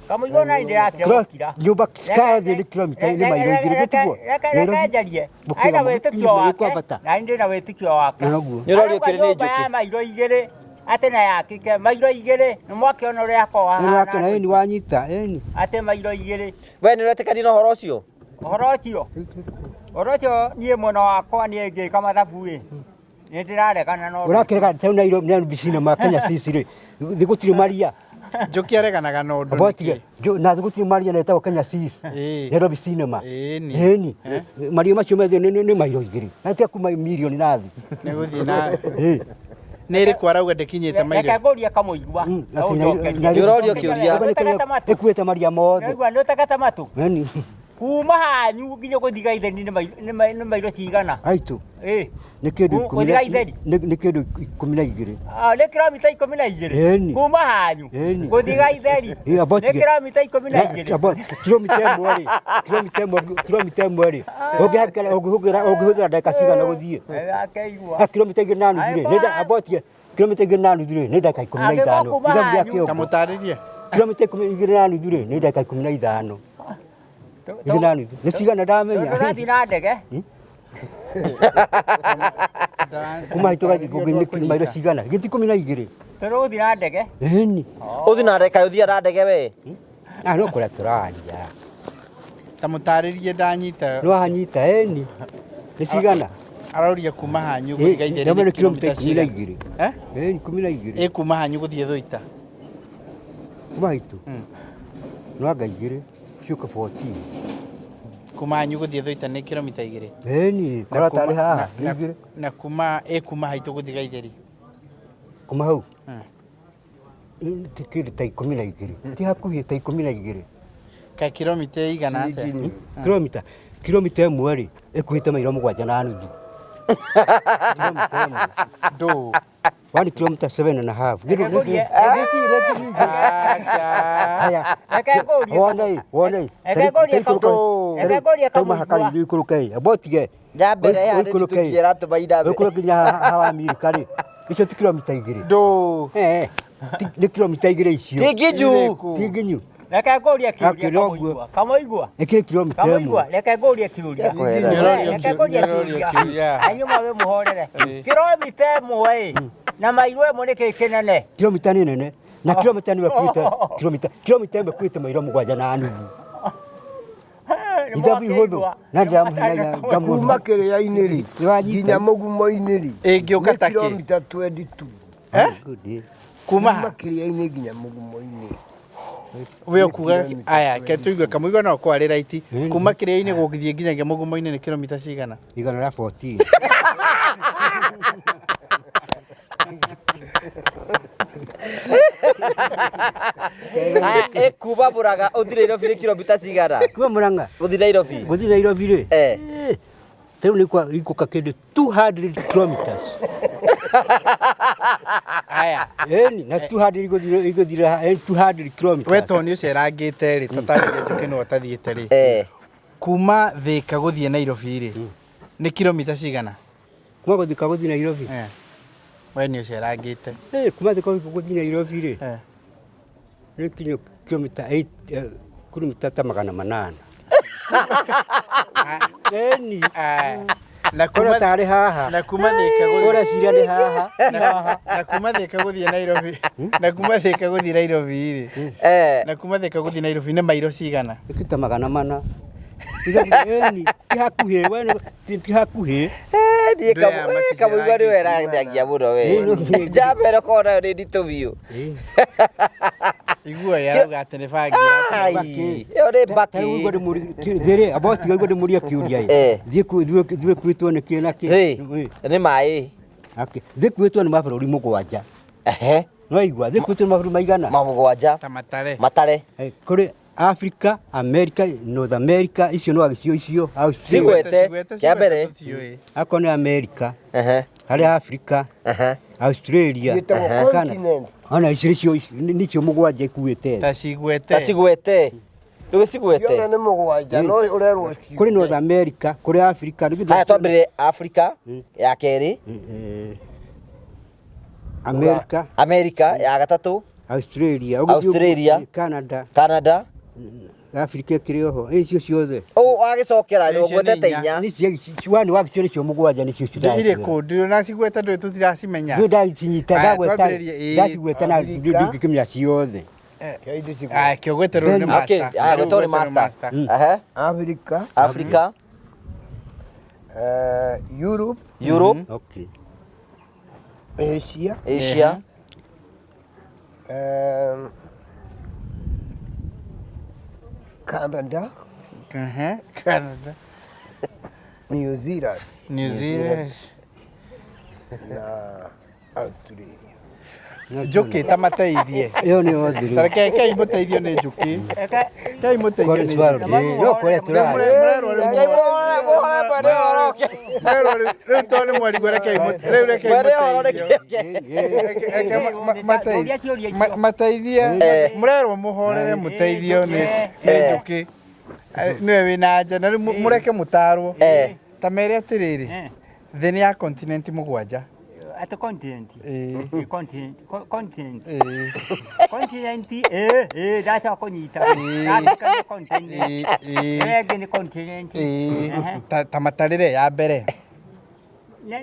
Kamũigua na ndĩrakira gũkira. Nyũmba Skaro thiĩ nĩ kilomita nĩ mairo 2 gĩtiguo. Reke njarie. Aina wĩtĩkio wake. Na ndĩ na wĩtĩkio wake. Noguo. Nĩ ũrorio kĩrĩ nĩ Nyũmba ya Njũkĩ. mairo 2 atĩ na yakĩke mairo 2 nĩ mwakĩona ũrĩa akorwo Nĩ wakena ahana. ĩni wanyita ĩni. Atĩ mairo 2. We nĩ ũretĩkania na ũhoro ũcio? Ũhoro ũcio. Ũhoro ũcio niĩ mwena wakwa niĩ ngĩka mathabu ĩ. Nĩ ndĩraregana na ũndũ. Ũrakĩrega ta Nairobi Nairobi Cinema Kenya Sisi rĩ. Thĩ gũtirĩ maria. Njũkĩ areganaga na ũndũ. Abotige. Na thĩ gũtirĩ maria na ĩtagwo Kenya Seas. Ĩĩ. Nairobi Cinema. Ĩni. Ĩni. Maria macio methĩ nĩ mairo 2. Na tia kuma mirioni na thĩ. Nĩ gũthiĩ na Ĩĩ. nĩ ĩrĩkũ arauga ndĩkinyĩte mairo? Reke ngũrie kamũigua. Atĩ Nĩ ũrorio kĩũria. Ĩkuĩte maria mothe. Nĩgua nĩ ũtegete matũ. Ĩni. Kuma hanyu nginya gũthiĩ Gaitheri nĩ mairo cigana? Aitũ. Ĩĩ. Nĩ kĩndũ Gũthiĩ Gaitheri? nĩ kĩndũ 12. Nĩ kilomita 12. Ĩni. Kuma hanyu Ĩni. gũthiĩ Gaitheri Ĩĩ, abotige. nĩ kilomita 12. Kilomita 1 rĩ. Kilomita 1 kilomita 1 rĩ. Ũngĩhakĩra ũngĩhũthĩra ũngĩhũthĩra ndagĩka cigana gũthiĩ? Akeigua. Ah, kilomita 2.5 rĩ. Nĩ abotige. Kilomita 2.5 rĩ nĩ ndagĩka 15. Angĩkorwo kuma Ithabu rĩa hanyu. kĩongo. Ta mũtarĩrie. Kilomita 2.5 rĩ nĩ ndagĩka 15. 2.5. Nĩ cigana ndamenya. Tondũ ũrathiĩ na ndege. Kuma haitũ gathiĩ kũngĩ nĩ mairo cigana? Gĩti 12. Tondũ ũgũthiĩ na ndege. Ĩni. Ũthiĩ na ndege, kaĩ ũthiaga na ndege we? Ah, no kũrĩa tũraria. Ta mũtarĩrie ndanyita. Nĩ wahanyita ĩni. Nĩ cigana? Arauria kuma hanyu gũthiĩ Gaitheri Nĩ nĩ kilomita kilomita cigana? 12. Eh? Ĩni 12. Ĩ kuma hanyu gũthiĩ Thũita. Kuma haitũ. No anga 2 ciũke 14. Kuma hanyu gũthiĩ Thũita nĩ kilomita 2. Ĩni, kora tarĩ haha nĩ 2. Na kuma ĩ kuma haitũ gũthiĩ Gaitheri. Kuma hau. Ti kĩndũ ta 12. Ti hakuhĩ ta 12. Kaĩ kilomita igana atĩa? Kilomita kilomita 1 rĩ ĩkuĩte mairo 7.5. Kilomita 1. Ndũ. 1 kilometer 7.5. Reke ngũrie. Haya. Reke ngũrie. Wone, wone. Reke ngũrie Reke ngũrie Tauma hakari kamũigua. ikũrũke. Abotige. Ya mbere ya nĩ tũkiera tũmaina. Ũikũrũke nginya hawa Amerika rĩ. Icio ti kilomita 2. Ndũ. Eh. Nĩ kilomita 2 icio. Ti nginyu. Ti nginyu. Reke ngũrie kĩũria Akĩra ũguo. kamũigua. Kamũigua. Ĩkĩrĩ kilomita 1. Kamũigua. Reke ngũrie kĩũria. Reke ngũrie kĩũria. Kĩũria. Na inyuĩ mwage mũhorere. Kilomita 1 ĩ na mairo 1 nĩ kĩĩ kĩnene? Kilomita nĩ nene. Na kilomita nĩwe kuĩte kilomita kilomita 1 kuĩte mairo 7.5. Ithabu ihũthũ. Na ndĩramũhenagia Kuma ngamuona. kĩrĩa-inĩ rĩ nginya mũgumo-inĩ rĩ Ĩngĩũka nĩ ta kĩ? kilomita 22. Eh? Kuma Kuma ha? kĩrĩa-inĩ nginya mũgumo-inĩ. We ũkuga aya ke tũigue kamũigua no kwarĩ raiti. Kuma kĩrĩa-inĩ gũthiĩ nginyagia mũgumo-inĩ nĩ kilomita cigana? Igana rĩa 14. Aya, ĩ kuma Mũrang'a ũthiĩ Nairobi nĩ kilomita cigana? Kuma Mũrang'a. Gũthiĩ Nairobi. Gũthiĩ Nairobi rĩ. Eh. Ta rĩu nĩ ikũka kĩndũ 200 kilometers. Aya. Ĩni, na 200 igũthira 200 kilometers. We tondũ nĩ ũcerangĩte rĩ, tũtarĩrie Njũkĩ nĩwe ũtathiĩte rĩ. Eh. Kuma Thĩka gũthiĩ Nairobi rĩ, nĩ kilomita cigana? Kuma Thika gũthiĩ Nairobi. Eh. We nĩ ũcerangĩte. Eh, kuma Thika gũthiĩ Nairobi rĩ, Eh. nĩ kinya kilomita 8, kilomita ta 800. Eni. Eh. Na Kũrĩa kuma tarĩ haha. na kuma Thika gũthiĩ Ũreciria nĩ haha. na na kuma Thika gũthiĩ Nairobi. Na kuma Thika gũthiĩ Nairobi rĩ. Eh. Na kuma Thika gũthiĩ Nairobi nĩ mairo cigana? Nĩ ta 400. Eni, ti hakuhĩ, we ti hakuhĩ. Eh, niĩ Ndũ ya kamũigua nĩ maticerangĩte werandagia mũno we. Ĩ, no- Njamba ĩno korwo nayo nĩ nditũ biũ. Iguo yarauga atĩ nĩ bangi. Ai, ĩyo nĩ mbaki. Thĩrĩ, amba ũtige ũguo ndĩmũrie kĩũria ĩ. Eh. Thiĩ thiĩ kuĩtwo nĩ kĩ na kĩ. Ĩ, nĩ maĩ. Okay. Thĩ kuĩtwo nĩ mabũrũri 7. Ehe, No igua, thĩ kuĩtwo nĩ mabũrũri maigana? ma 7. Ta matare. Matare. Eh, kũrĩ Africa, America, North America, icio no agĩcio icio. Australia. Cigwete, kĩa mbere. Tũtiũĩ. Akorwo nĩ America, Ehe, harĩ Africa, ehe. Australia, Ciĩtagwo Canada. continent. Ona icio nĩcio nĩcio 7 ikuĩte. Ta cigwete. Ta cigwete. Ndũgĩcigwete. Ciothe nĩ 7 no ũrerwo Kũrĩ North America, kũrĩ Africa. nĩ Haya twambĩrĩre Africa ya kerĩ, Eh, America, America ya gatatũ, Australia, ũgĩthiĩ ũguo, Australia. Canada, Canada. Africa ĩkĩrĩ oho, icio ciothe. Ũũ wagĩcokera nĩ Icio nĩ ũgwetete inya. inya. Nĩ cia wani wacio nĩcio 7 nĩcio Irĩkũ? Ndũrĩ na cigwete ndũĩ tũtiracimenya. Ndũ ndacinyita Aya, ndagweta twambĩrĩrie, ĩĩ. ndacigweta na Afrika. ndingĩkĩmenya ciothe. Aya, kĩogwete rĩu nĩ Then- master. Okay, haya gwetwo nĩ Rĩu gwetwo master. Ehe, Africa, Africa, Europe, Europe, Okay. Asia, Asia, Canada, Ehe, Canada, New Zealand New Zealand. na Australia. Njũkĩ ta mateithie. Ĩyo nĩ yothe rĩu. Ta reke kei mũteithio nĩ njũkĩ. Kei mũteithio nĩ Kore- njũkĩ. Ĩĩ, no kũrĩa tũrathiĩ. Mũrerwo rĩu Ngai muhore muhore mwene ũhoro ũke. Mũrerwo rĩu rĩu tondũ nĩ mwarigwo rekei rĩu rekei Mwene ũhoro mũteithio. nĩkĩ Reke Ũria ciũria icio. mateithie Eh. mũrerwo mũhorere mũteithio nĩ nĩ njũkĩ. Nĩwe wĩna anja na rĩu mũreke mũtarwo. Eh. Ta mere atĩrĩrĩ, Eh. thĩ nĩ ya continent 7. Atĩ continent. Ĩĩ. Ĩ, continent. Continent. Ĩĩ. Continent, ĩ, ĩ, ndacoka kũnyita. Africa nĩ continent. Ĩĩ, ĩĩ. Ĩyo ĩngĩ nĩ continent. Ĩĩ. Ehe. Ta matarĩre ya mbere.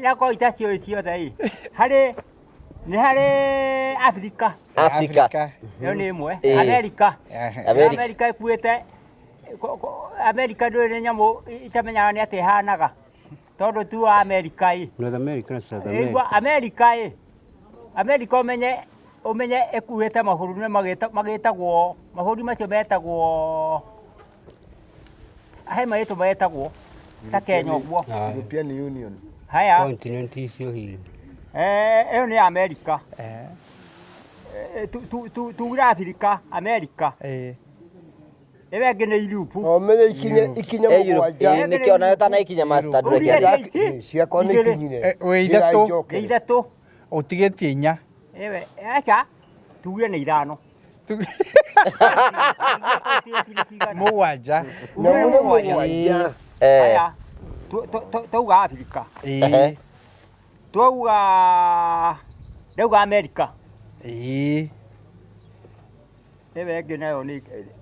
Na korwo itaciũĩ ciothe ĩ, harĩ nĩ harĩ Africa, Africa. ĩyo nĩ ĩmwe. Ĩĩ. America. Ehe. America. America ĩkuĩte America ndũrĩ nĩ nyamũ itamenyaga nĩ atĩa ĩhanaga tondũ tu wa America ĩ. North America na South America. Igua America ĩ, America ũmenye ũmenye ĩkuĩte mabũrũri nĩ magĩtagwo mabũrũri macio metagwo he marĩtwa metagwo ta Kenya ũguo. European Union. Haya, Continent icio hihi. ĩyo nĩ America. Eh. Tugire Africa, America. Ĩĩ. Ĩyo ĩngĩ nĩ Europe. O menye ikinye ikinye Eh, Europe. 7. Ĩĩ, nĩkĩo nayo tana ikinya master ndũreke Ũrĩa athiĩ. ici? Ciakwa nĩ Igĩrĩ. ikinyire. Eh, wĩ ithatũ. Nĩ ithatũ. Ũtigĩtie inya. Ewe, acha tugire nĩ 5. 7. Nyamũ nĩ 7. Eh. Haya, twauga Africa, Ĩĩ. twauga ndauga America. Ĩĩ. Ĩyo ĩngĩ nayo nĩ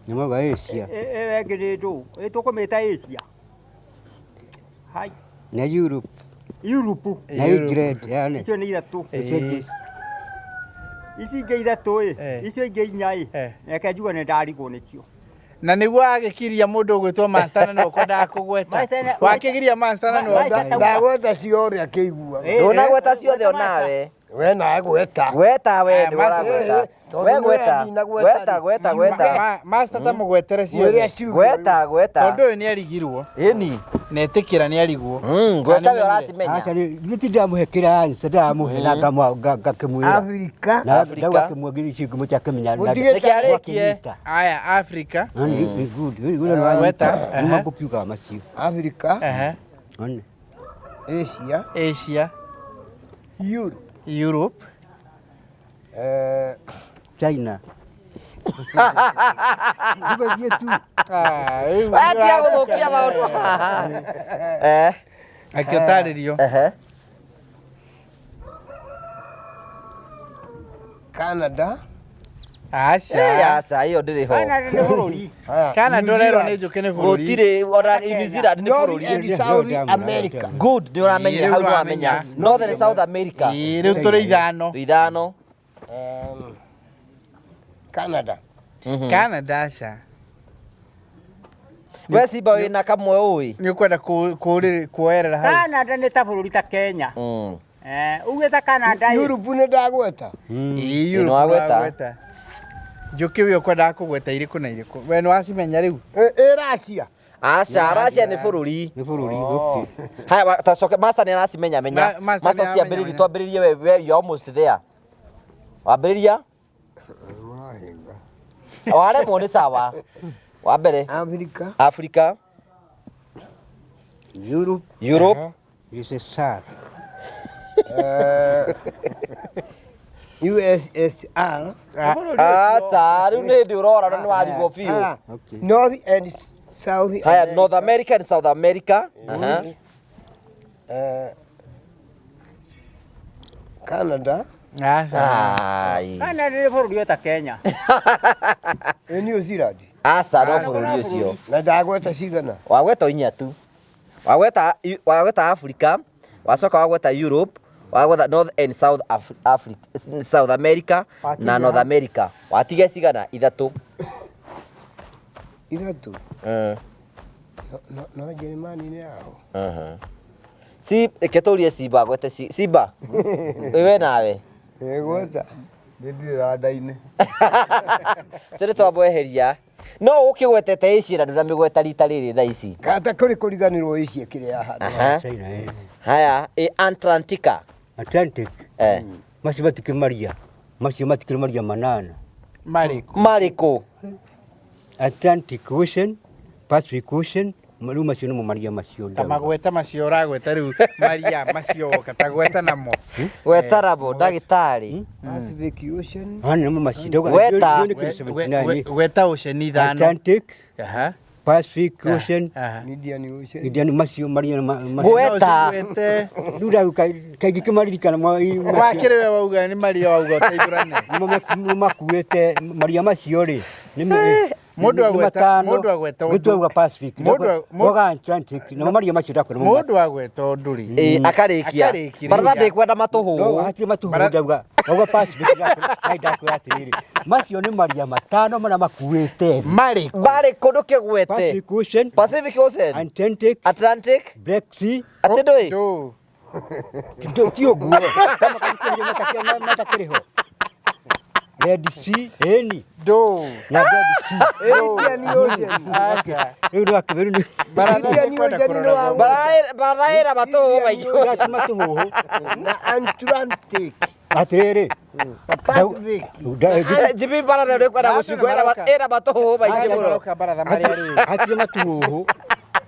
Nĩ mauga Asia ĩyo ĩngĩ nĩ ndũ? Ĩ tũkũmĩta Asia. Hai, na Europe Europe. na England yani. Icio nĩ ithatũ. Ĩĩ. Ici ingĩ ithatũ ĩ, Eh. icio ingĩ inya ĩ, Eh. reke njuge nĩ ndarigwo nĩcio. Na nĩguo agĩkiria mũndũ ũgwĩtwo master na nĩwe ũkwendaga kũgweta. Master na- Wakĩgiria master na nĩwe Master ũkwendaga- Ndagweta ciothe akĩiguaga. Eh, Ndũnagweta ciothe onawe. We nawe gweta. Gweta we Aya, nĩwe master- ũragweta. Tondũ We nĩwe gweta. ndinagweta Gweta rĩ. gweta gweta. Master ta mũgwetere Mwĩre ciothe. aciuge. Gweta gweta. Tondũ ũyũ nĩ arigirwo. Ĩni. Na etĩkĩra nĩ arigwo. Gweta we Na nĩmenyire. ũracimenya. Aca nĩ githĩ ndamũhe kĩrĩa answer ndamũhe na ngakĩmwĩra. Africa. Na Africa. ndauga kĩmwe icio ingĩ mũtiakĩmenya. Mũtige- Reke arĩkie. Aya, Africa. Nĩ good. Ũrĩa nĩ wanyita. Gweta, Nĩ ehe. ngũkiuga macio. Africa, Ehe. One. Asia, Asia, Europe, Europe, China. Ndũgathiĩ tu. Ah, rĩu Atiga gũthũkia maũndũ haha. Eh. Akĩũtarĩrio. Ehe. Canada. Aca. Aca ĩyo ndĩrĩ ho. Canada nĩ bũrũri. Haya, Canada New ũrerwo Zealand. nĩ njũkĩ nĩ bũrũri. Gũtirĩ ona New Zealand nĩ North bũrũri. and South America. Good, nĩ ũramenya Ĩĩ, hau rĩu nĩ wamenya. nĩwamenya. North and South America. Ĩĩ, rĩu tũrĩ ithano. Ithano. Canada. Canada aca. We Simba wĩna kamwe ũĩ. Nĩ ũkwenda kuoerera hau. Canada nĩ ta bũrũri ta Kenya. Mm. Eh, ugĩte Canada ĩ. Europe nĩ ndagweta. Ĩĩ, Ĩĩ, Europe nĩwagweta. nĩwagweta. Njũkĩ we ũkwendaga kũgweta irĩkũ na irĩkũ? We nĩwacimenya rĩu? Ĩ Russia. Aca, Russia nĩ bũrũri. Nĩ bũrũri okay. Haya, tacoke master nĩ aracimenya menya. Master Master nĩ ciambĩrĩrie aramenya. twambĩrĩrie we we you almost there. Wambĩrĩria? Waremwo nĩ sawa. Wa mbere Africa. Africa, Europe. Europe, USSR. USSR. Aca, rĩu nĩ hĩndĩ ũrora na nĩ warigwo biũ. Ah, Okay. North and South Haya, America. North America and South America. Aha. Canada. Aca. Ai. Canada nĩ bũrũri o ta Kenya. Ĩ New Zealand. Aca, no bũrũri ũcio. Na ndagweta cigana. Wagweta o inya tu. Wagweta wagweta Africa, wacoka wagweta Europe, wagweta North and South Africa, South America na North America. Watiga cigana ithatũ. Ithatũ. Mm. No, no Jeremani nĩ yao. Aha. Si reke tũrie Simba agwete Simba. We nawe. Ĩgweta. Nĩ ndirĩ randa-inĩ. Cio nĩ twamweheria. No ũkĩgwetete Asia na ndũramĩgweta rita rĩrĩ thaa ici. Kata kũrĩ kũriganĩrwo Asia kĩrĩa ya handũ. Aha. China eh. Haya, ĩ Antarctica. Atlantic. Eh. Macio matikĩrĩ maria. Macio matikĩrĩ maria manana. Marĩkũ? Marĩkũ? Atlantic Ocean, Pacific Ocean, rĩu macio nĩmo maria macio Ta ndauga. magweta macio ũragweta rĩu maria macio woka ta gweta namo. Gweta namo ndagĩtarĩ. Pacific Ocean. Ah, nĩmo macio ndauga. Gweta. Nĩ kĩndũ 79. Gweta ocean ithano. Atlantic, Aha. Pacific Ocean, Aha. Indian Ocean. Indian macio maria Gweta. No ũcigwete. Rĩu ndauga kaingĩ kĩmaririkana Wakĩrĩ we wauga nĩ maria wauga ũteithũrane. nĩmo makuĩte maria macio rĩ nĩ Mũndũ agweta mũndũ agweta ũndũ auga Pacific Mũndũ ndauga Atlantic namo maria macio ndakwĩra nĩmo mũndũ agweta ũndũ rĩ. Ĩ akarĩkia. Akarĩkia. Baratha ndĩkwenda No, matũhũhũ. hatirĩ matũhũhũ ndauga ndauga Pacific ndakwĩra atĩrĩrĩ macio nĩ maria matano marĩa makuĩte thĩ. Marĩkũ? Marĩkũ ndũkĩgwete. Pacific Ocean, Pacific Ocean. Atlantic, Atlantic. Black Sea Atĩ ndũĩ? Ndũ. ti ũguo kama matakĩrĩ ho Red Sea ĩni Ndũ. na Dead Sea Indian Ocean. Aca. rĩu nĩ wakĩrĩ nĩ Baratha Indian nĩkwenda Ocean kũrora nĩ wa- thogora. Baratha ĩra matũhũhũ maingĩ. Ndati matũhũhũ Na Atlantic. atĩrĩrĩ Pacific. Jimmy baratha ndĩkwenda gũcungwo ĩra matũhũhũ maingĩ Aya mũno. maroka baratha marĩa rĩ. hatirĩ matũhũhũ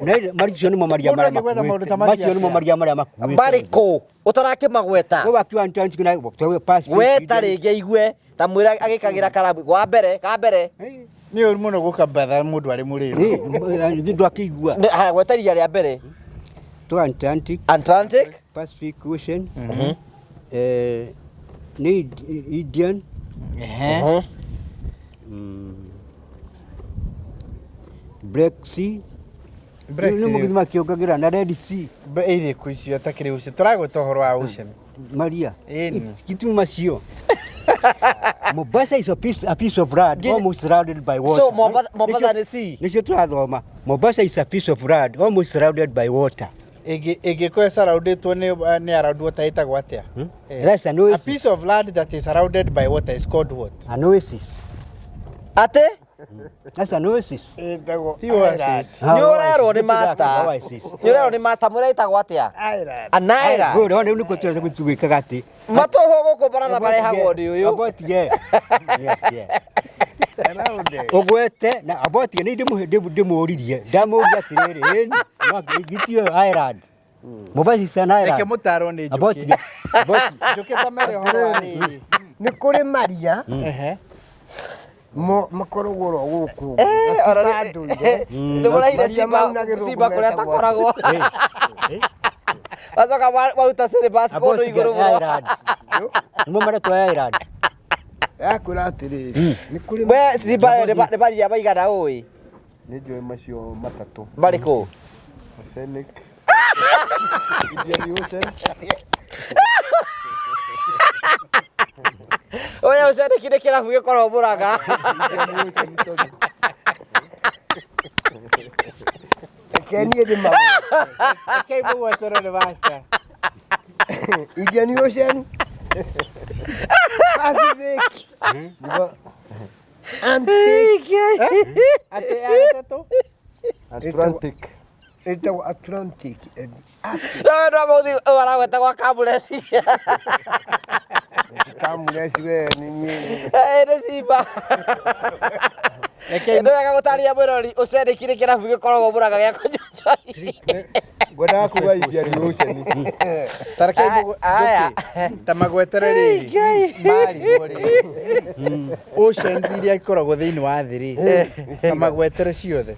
Na macio nĩmo maria Mũndũ marĩa angĩgwetha maũndũ ta makuĩte macio macio nĩmo atĩa? maria marĩa makuĩte Marĩkũ? Ũtarakĩmagweta. we wakiuga Atlantic na tauge Pacific Gweta rĩngĩ aigue ta mwĩra agĩkagĩra karamu. Wa mbere, ka mbere. Nĩ ũru mũno gũka baratha mũndũ arĩ mũrĩu. Nĩ ndwakĩigua Haya, gweta ria rĩa mbere. to Atlantic Atlantic. Pacific Ocean nĩ Indian Ehe. Black Sea Black nĩ Sea. mũgithima kĩongagĩra na Red Sea Ĩrĩkũ icio takĩrĩ ocean? Tũragweta ũhoro wa ocean. Maria Ĩni. gitumi macio Mombasa is a piece of land almost surrounded by water. So Mombasa nĩ sea. Nĩcio tũrathoma. Mombasa is a piece of land almost surrounded by water. Ĩngĩkorwo surroundĩtwo nĩ around water ĩtagwo atĩa? That's an A oasis. piece of land that is surrounded by water is called what? An oasis. Atĩ? That's an oasis. Ĩtagwo Ti oasis. Nĩ ũrerwo nĩ master. Oasis. Nĩ ũrerwo nĩ master mwĩra ĩtagwo atĩa? Island. An island. Good. Ona rĩu nĩkuo tũreza gũtuĩkaga atĩ. Matũhũhũ gũkũ baratha marehagwo nĩ ũyũ. Abotige. Ũgwete na abotige nĩ ndĩmũririe. Ndamũria atĩrĩrĩ, ĩni, no gitio island. Mombasa is an Reke island. mũtarwo nĩ njũkĩ. Abotige. Njũkĩ ta mere ũhoro wa rĩrĩ. Nĩ kũrĩ maria Ehe. makoragwo oro gũkũ. Eh, ora Matandũire. nĩ mũraire Maria Simba maunagĩrwo Simba kũrĩa metagwo atakoragwo. Wacoka waruta syllabus kũndũ Abotige igũrũ mũno. island. Nĩmo maretwo island. Yakwĩra atĩrĩrĩ, nĩ kũrĩ We Simba nĩ maria maigana ũĩ? Nĩ njũĩ macio matatũ. Marĩkũ? Oceanic. Indian Ocean. Oya ũcandĩki nĩ kĩrabu gĩkoragwo Mũrang'a. Indian Ocean, sorry. Reke niĩ ndĩmagwete. Rekei mũgweterwo nĩ master. Indian Ocean. Pacific. Antarctic. Atĩ ya gatatũ? Atlantic. Ĩtagwo Atlantic and Arctic. No no mũthi ũyũ aragweta gwa Kamureci. Kamureci we nĩ niĩ. Nĩ Simba. Rekei Nĩ wega gũtarĩria mwĩrori ũcandĩki nĩ kĩrabu gĩkoragwo Mũrang'a gĩa kũnyua njohi. Ngwendaga kuga Indian Ocean. Ta rekei mũgwe- Aya. Njũkĩ, ta magwetere rĩrĩ marigwo rĩ oceans iria ikoragwo thĩinĩ wa thĩ rĩ ta magwetere ciothe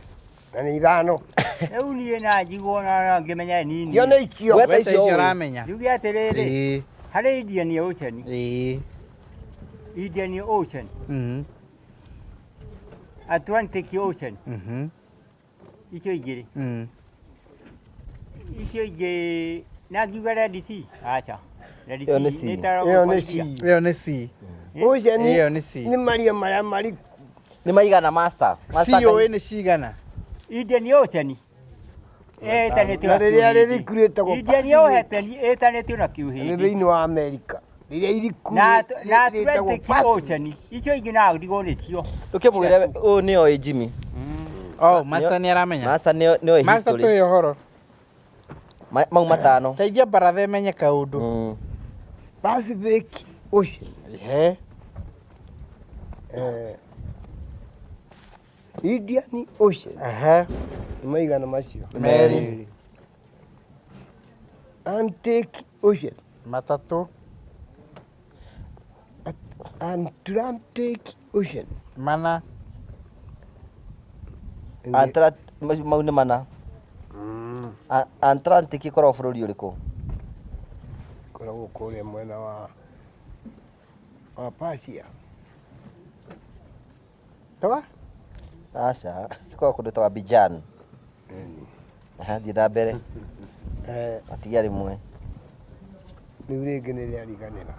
Na nĩ ithano. Rĩu niĩ na njiguo na ngĩmenya nini. Cio nĩ icio. Gweta Gweta icio icio ũĩ. ũramenya Njuge atĩrĩrĩ, ĩĩ harĩ Indian Ocean, ĩĩ Indian Ocean, mhm Atlantic Ocean, mhm icio igĩrĩ. Icio ingĩ na ngiuga Red Sea, aca. Red Ĩyo nĩ Sea sea. nĩ ĩtaragwo Ĩyo kwa nĩ iria. sea. ĩyo nĩ C Ocean ĩyo nĩ C nĩ maria marĩa mariku. Nĩ maigana master. Master COA nĩ cigana Indian Ocean ĩtanĩtio Na na rĩrĩa kĩũhĩndĩ. rĩriku rĩtagwo Indian Pacific. Ocean ĩtanĩtio na Nĩ kĩũhĩndĩ. thĩinĩ wa Amerika. Rĩrĩa iriku Na na rĩtagwo Atlantic Pacific. Ocean icio ingĩ na ndigwo nĩcio. Ũkĩmwĩre ũyũ nĩ oĩ Jimmy. Oh, master nĩ aramenya Master nĩ oĩ master history. twĩ ũhoro Mau matano. teithia baratha ĩmenye kaũndũ Pacific Ocean. Ehe. Eh, Indian Ocean. Ehe. Nĩ maigana macio. Merĩ. Arctic Ocean. Matatũ. Atlantic Ocean. Mana. Mau nĩ mana. Atlantic ĩkoragwo bũrũri ũrĩkũ? Ĩkoragwo kũrĩa mwena wa Persia. Toa? Aca, ĩkoragwo kũndũ ta Abidjan. Aha, thiĩ na mbere. Atigia rĩmwe. Rĩu rĩngĩ nĩ rĩariganĩra.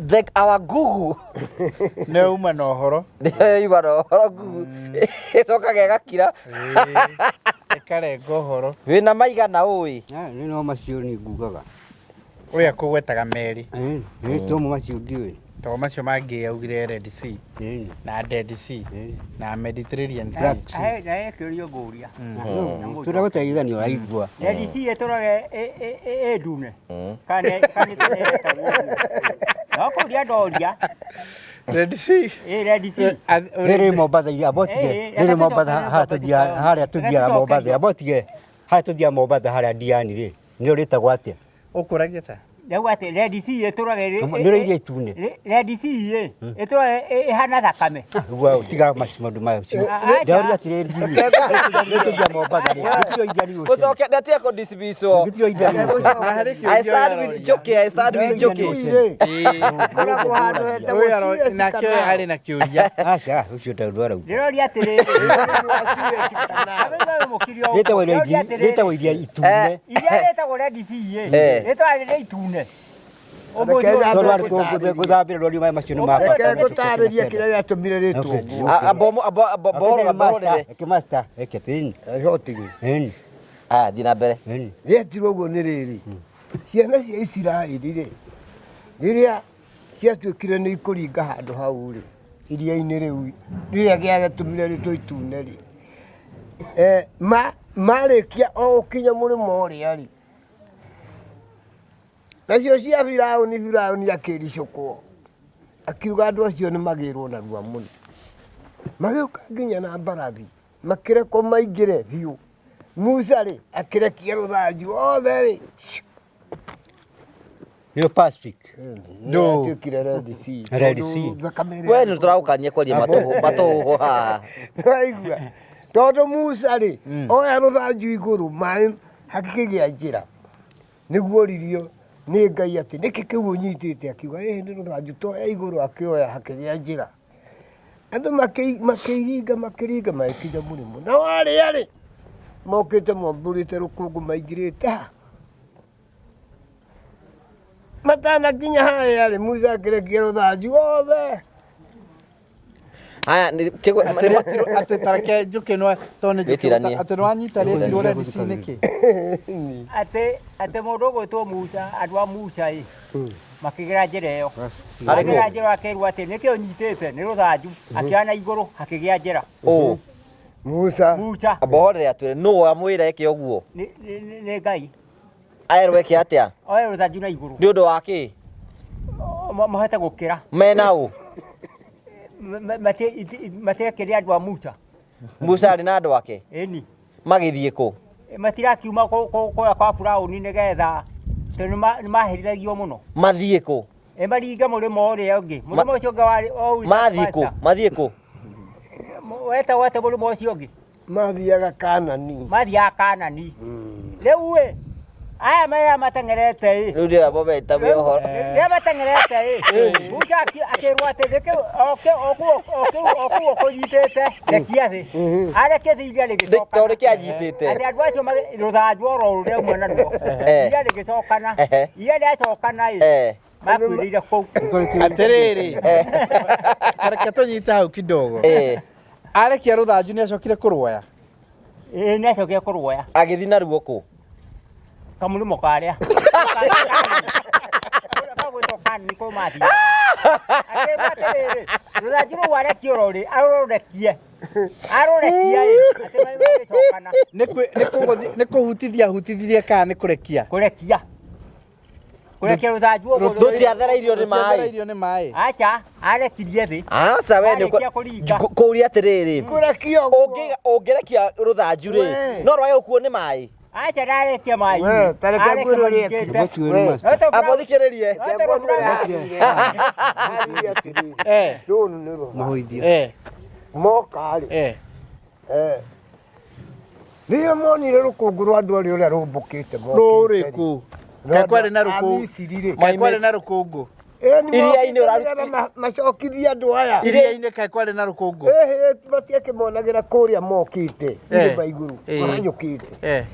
The, our Google. Nĩ uma na ũhoro. Nĩyo yuma na ũhoro Google. Ĩcokaga ĩgakira. Ĩkarenga ũhoro. Wĩna maigana ũĩ? Nĩ no macio nĩ ngugaga. Ũyũ akũgwetaga merĩ. Nĩ tomo macio ngĩũĩ. To macio mangĩ augire Red Sea na Dead Sea na Mediterranean Sea. Na he kĩũria ngũria. Twenda gũteithania ũraigua. Red Sea ĩtũraga ĩ ndune. Kana kana ĩtagwo ũguo. No kũria ndoria. Red Sea. Ĩ Red Sea. Rĩrĩ Mombatha abotige. Rĩrĩ Mombatha harĩa tũthiaga Mombatha abotige. Harĩa tũthiaga Mombatha harĩa Diani rĩ. Nĩrĩo rĩtagwo atĩa? Ũkũragia ta? Ndauga atĩ Red Sea ĩtũraga ĩrĩ Nĩrĩo iria itune. Red Sea ĩ ĩtũraga ĩhana thakame. Gua tiga maũndũ macio. Ndauria atĩrĩrĩ nĩ tũthiaga Mombatha rĩ. Gũtirĩ Indian Ocean. Gũcokia ndatige kũdismisswo. Gũtirĩ Indian Ocean. I start with Njoki, I start with Njoki. Koragwo handũ hetagwo Ũyũ Suez nake Canal. arĩ na kĩũria. Aca, ũcio ndaudu arauga. Ndĩroria atĩrĩrĩ. Rĩtagwo iria itune. Iria rĩtagwo Red Sea ĩ rĩtũraga rĩrĩ itune. Tondũ arĩ gũthambĩra rwari maĩ macio nĩ ma Reke bata. ngũtarĩrie kĩrĩa gĩatũmire rĩtwo ũguo. Abo Eke master, eke tini. Hotigi. Eni. Ah, thiĩ na mbere. Rĩetirwo ũguo nĩ rĩrĩ. Ciana cia Isiraeli rĩ, rĩrĩa ciatuĩkire nĩ ikũringa handũ hau rĩ, iria-inĩ rĩu rĩrĩa gĩatũmire rĩtwo itune rĩ, marĩkia o gũkinya mũrĩmo ũrĩa rĩ, nacio cia Firaũni, Firaũni akĩricũkwo akiuga andũ acio nĩ magĩrwo narua mũno. Magĩũka nginya na mbarathi, makĩrekwo maingĩre biũ. Musa rĩ, akĩrekia rũthanju othe rĩ. Nĩyo Pacific. Nĩyatuĩkire Red Sea. Red Tondũ Sea. thakame ĩrĩa We nĩ tũragũkania kwaria matũhũhũ haha. Waigua? Tondũ Musa rĩ, oya rũthanju igũrũ maĩ hakĩgĩa njĩra. Nĩguo ririo Nĩ Ngai atĩ nĩkĩ kĩu ũnyitĩte? Akiuga ĩhĩ nĩ rũthanju toya igũrũ, akĩoya hakĩgĩa njĩra. Andũ makĩringa makĩringa magĩkinya mũrĩmo. Na warĩa rĩ, mokĩte mombũrĩte rũkũngũ maingĩrĩte ha? Matanakinya harĩa rĩ, Musa akĩrekia rũthanju othe. Haya, Atĩ tareke njũke no tondũ nĩ njũke Wĩtiranie. atĩ nĩwanyita rĩtirwo Red Sea nĩkĩ? Atĩ mũndũ ũgwĩtwo Musa, andũ a Musa ĩ makĩgera njĩra ĩyo. Arĩ kũ? Makĩgera njĩra akĩrwo atĩ nĩkĩ ũnyitĩte nĩ rũthanju, akĩoya na igũrũ hakĩgĩa njĩra. Ũ. Musa. Musa. Amba ũhorere atwĩre nũ wamwĩra eke ũguo? Nĩ Ngai. Aerwo eke atĩa? Oe rũthanju na igũrũ. Nĩ ũndũ wa kĩ? Mahote gũkĩra. Mena ũ? Matiekĩrĩ andũ a Musa. Musa arĩ na andũ ake? Ĩni. Magĩthiĩ kũ? Matirakiuma kũrĩa kwa Firaũni nĩgetha tondũ nĩmaherithagio mũno. Mathiĩ kũ? Maringe mũrĩmo ũrĩa ũngĩ. Mũrĩmo ũcio ũngĩ warĩ o Mathiĩ kũ? Mathiĩ kũ? Wetagwo atĩa mũrĩmo ũcio ũngĩ? Mathiaga Kanani. Mathiaga Kanani. Rĩu ĩ, aya marĩa mateng'erete ĩ. Rĩu ndio abo beta wĩ ũhoro. Rĩrĩa mateng'erete ĩ, Musa akĩrwo atĩ nĩkĩ okĩu ũkũnyitĩte rekia thĩ. Arekia thĩ iria rĩgĩcokana. Tondũ nĩkĩ anyitĩte? Atĩ andũ acio rũthanju oro rũrĩa auma naruo. Iria rĩgĩcokana. Iria rĩacokana ĩ, makuĩrĩire kũu. Atĩrĩrĩ, tareke tũnyite hau kidogo. Arekia rũthanju nĩ acokire kũrwoya? Ĩĩ nĩ acokire kũrwoya. Agĩthiĩ naruo kũ? Kamũrĩmo karĩa. Kagwĩtwo Kanani kũu mathiaga. Akĩrwo atĩrĩrĩ, rũthanju rũu arekia oro rĩ, arũrekie. Arũrekia ĩ, atĩ maĩ magĩcokana. Nĩ kũhutithia ahutithirie kana nĩ kũrekia? Kũrekia. Kũrekia rũthanju ũguo. Rũtiathereirio nĩ maĩ. Rũtiathereirio nĩ maĩ. Aca, arekirie thĩ. Aca we nĩ Arĩkia kũringa. kũria atĩrĩrĩ. Kũrekia ũguo. Ũngĩrekia rũthanju rĩ, We. no rwage gũkuo nĩ maĩ. Aca ndarekia maĩ. We, ta reke ngwĩre ũrĩa ekire. Amba ũthikĩrĩrie. Athiĩ atĩrĩrĩ, rũrũ nĩ rũthanju. Moka rĩ, rĩrĩa monire rũkũngũ rwa andũ arĩa ũrĩa rũmbũkĩte mokĩte rĩ. Rũrĩkũ? Kaĩ kwarĩ na A rũkũngũ? Misiri rĩ. Kaĩ kwarĩ na rũkũngũ? Ĩni Iria-inĩ mokĩte ũraru- nĩgetha macokithie andũ aya. Iria-inĩ kaĩ kwarĩ na rũkũngũ? Ĩhĩ matiakĩmonagĩra kũrĩa mokĩte irĩma igũrũ mahanyũkĩte.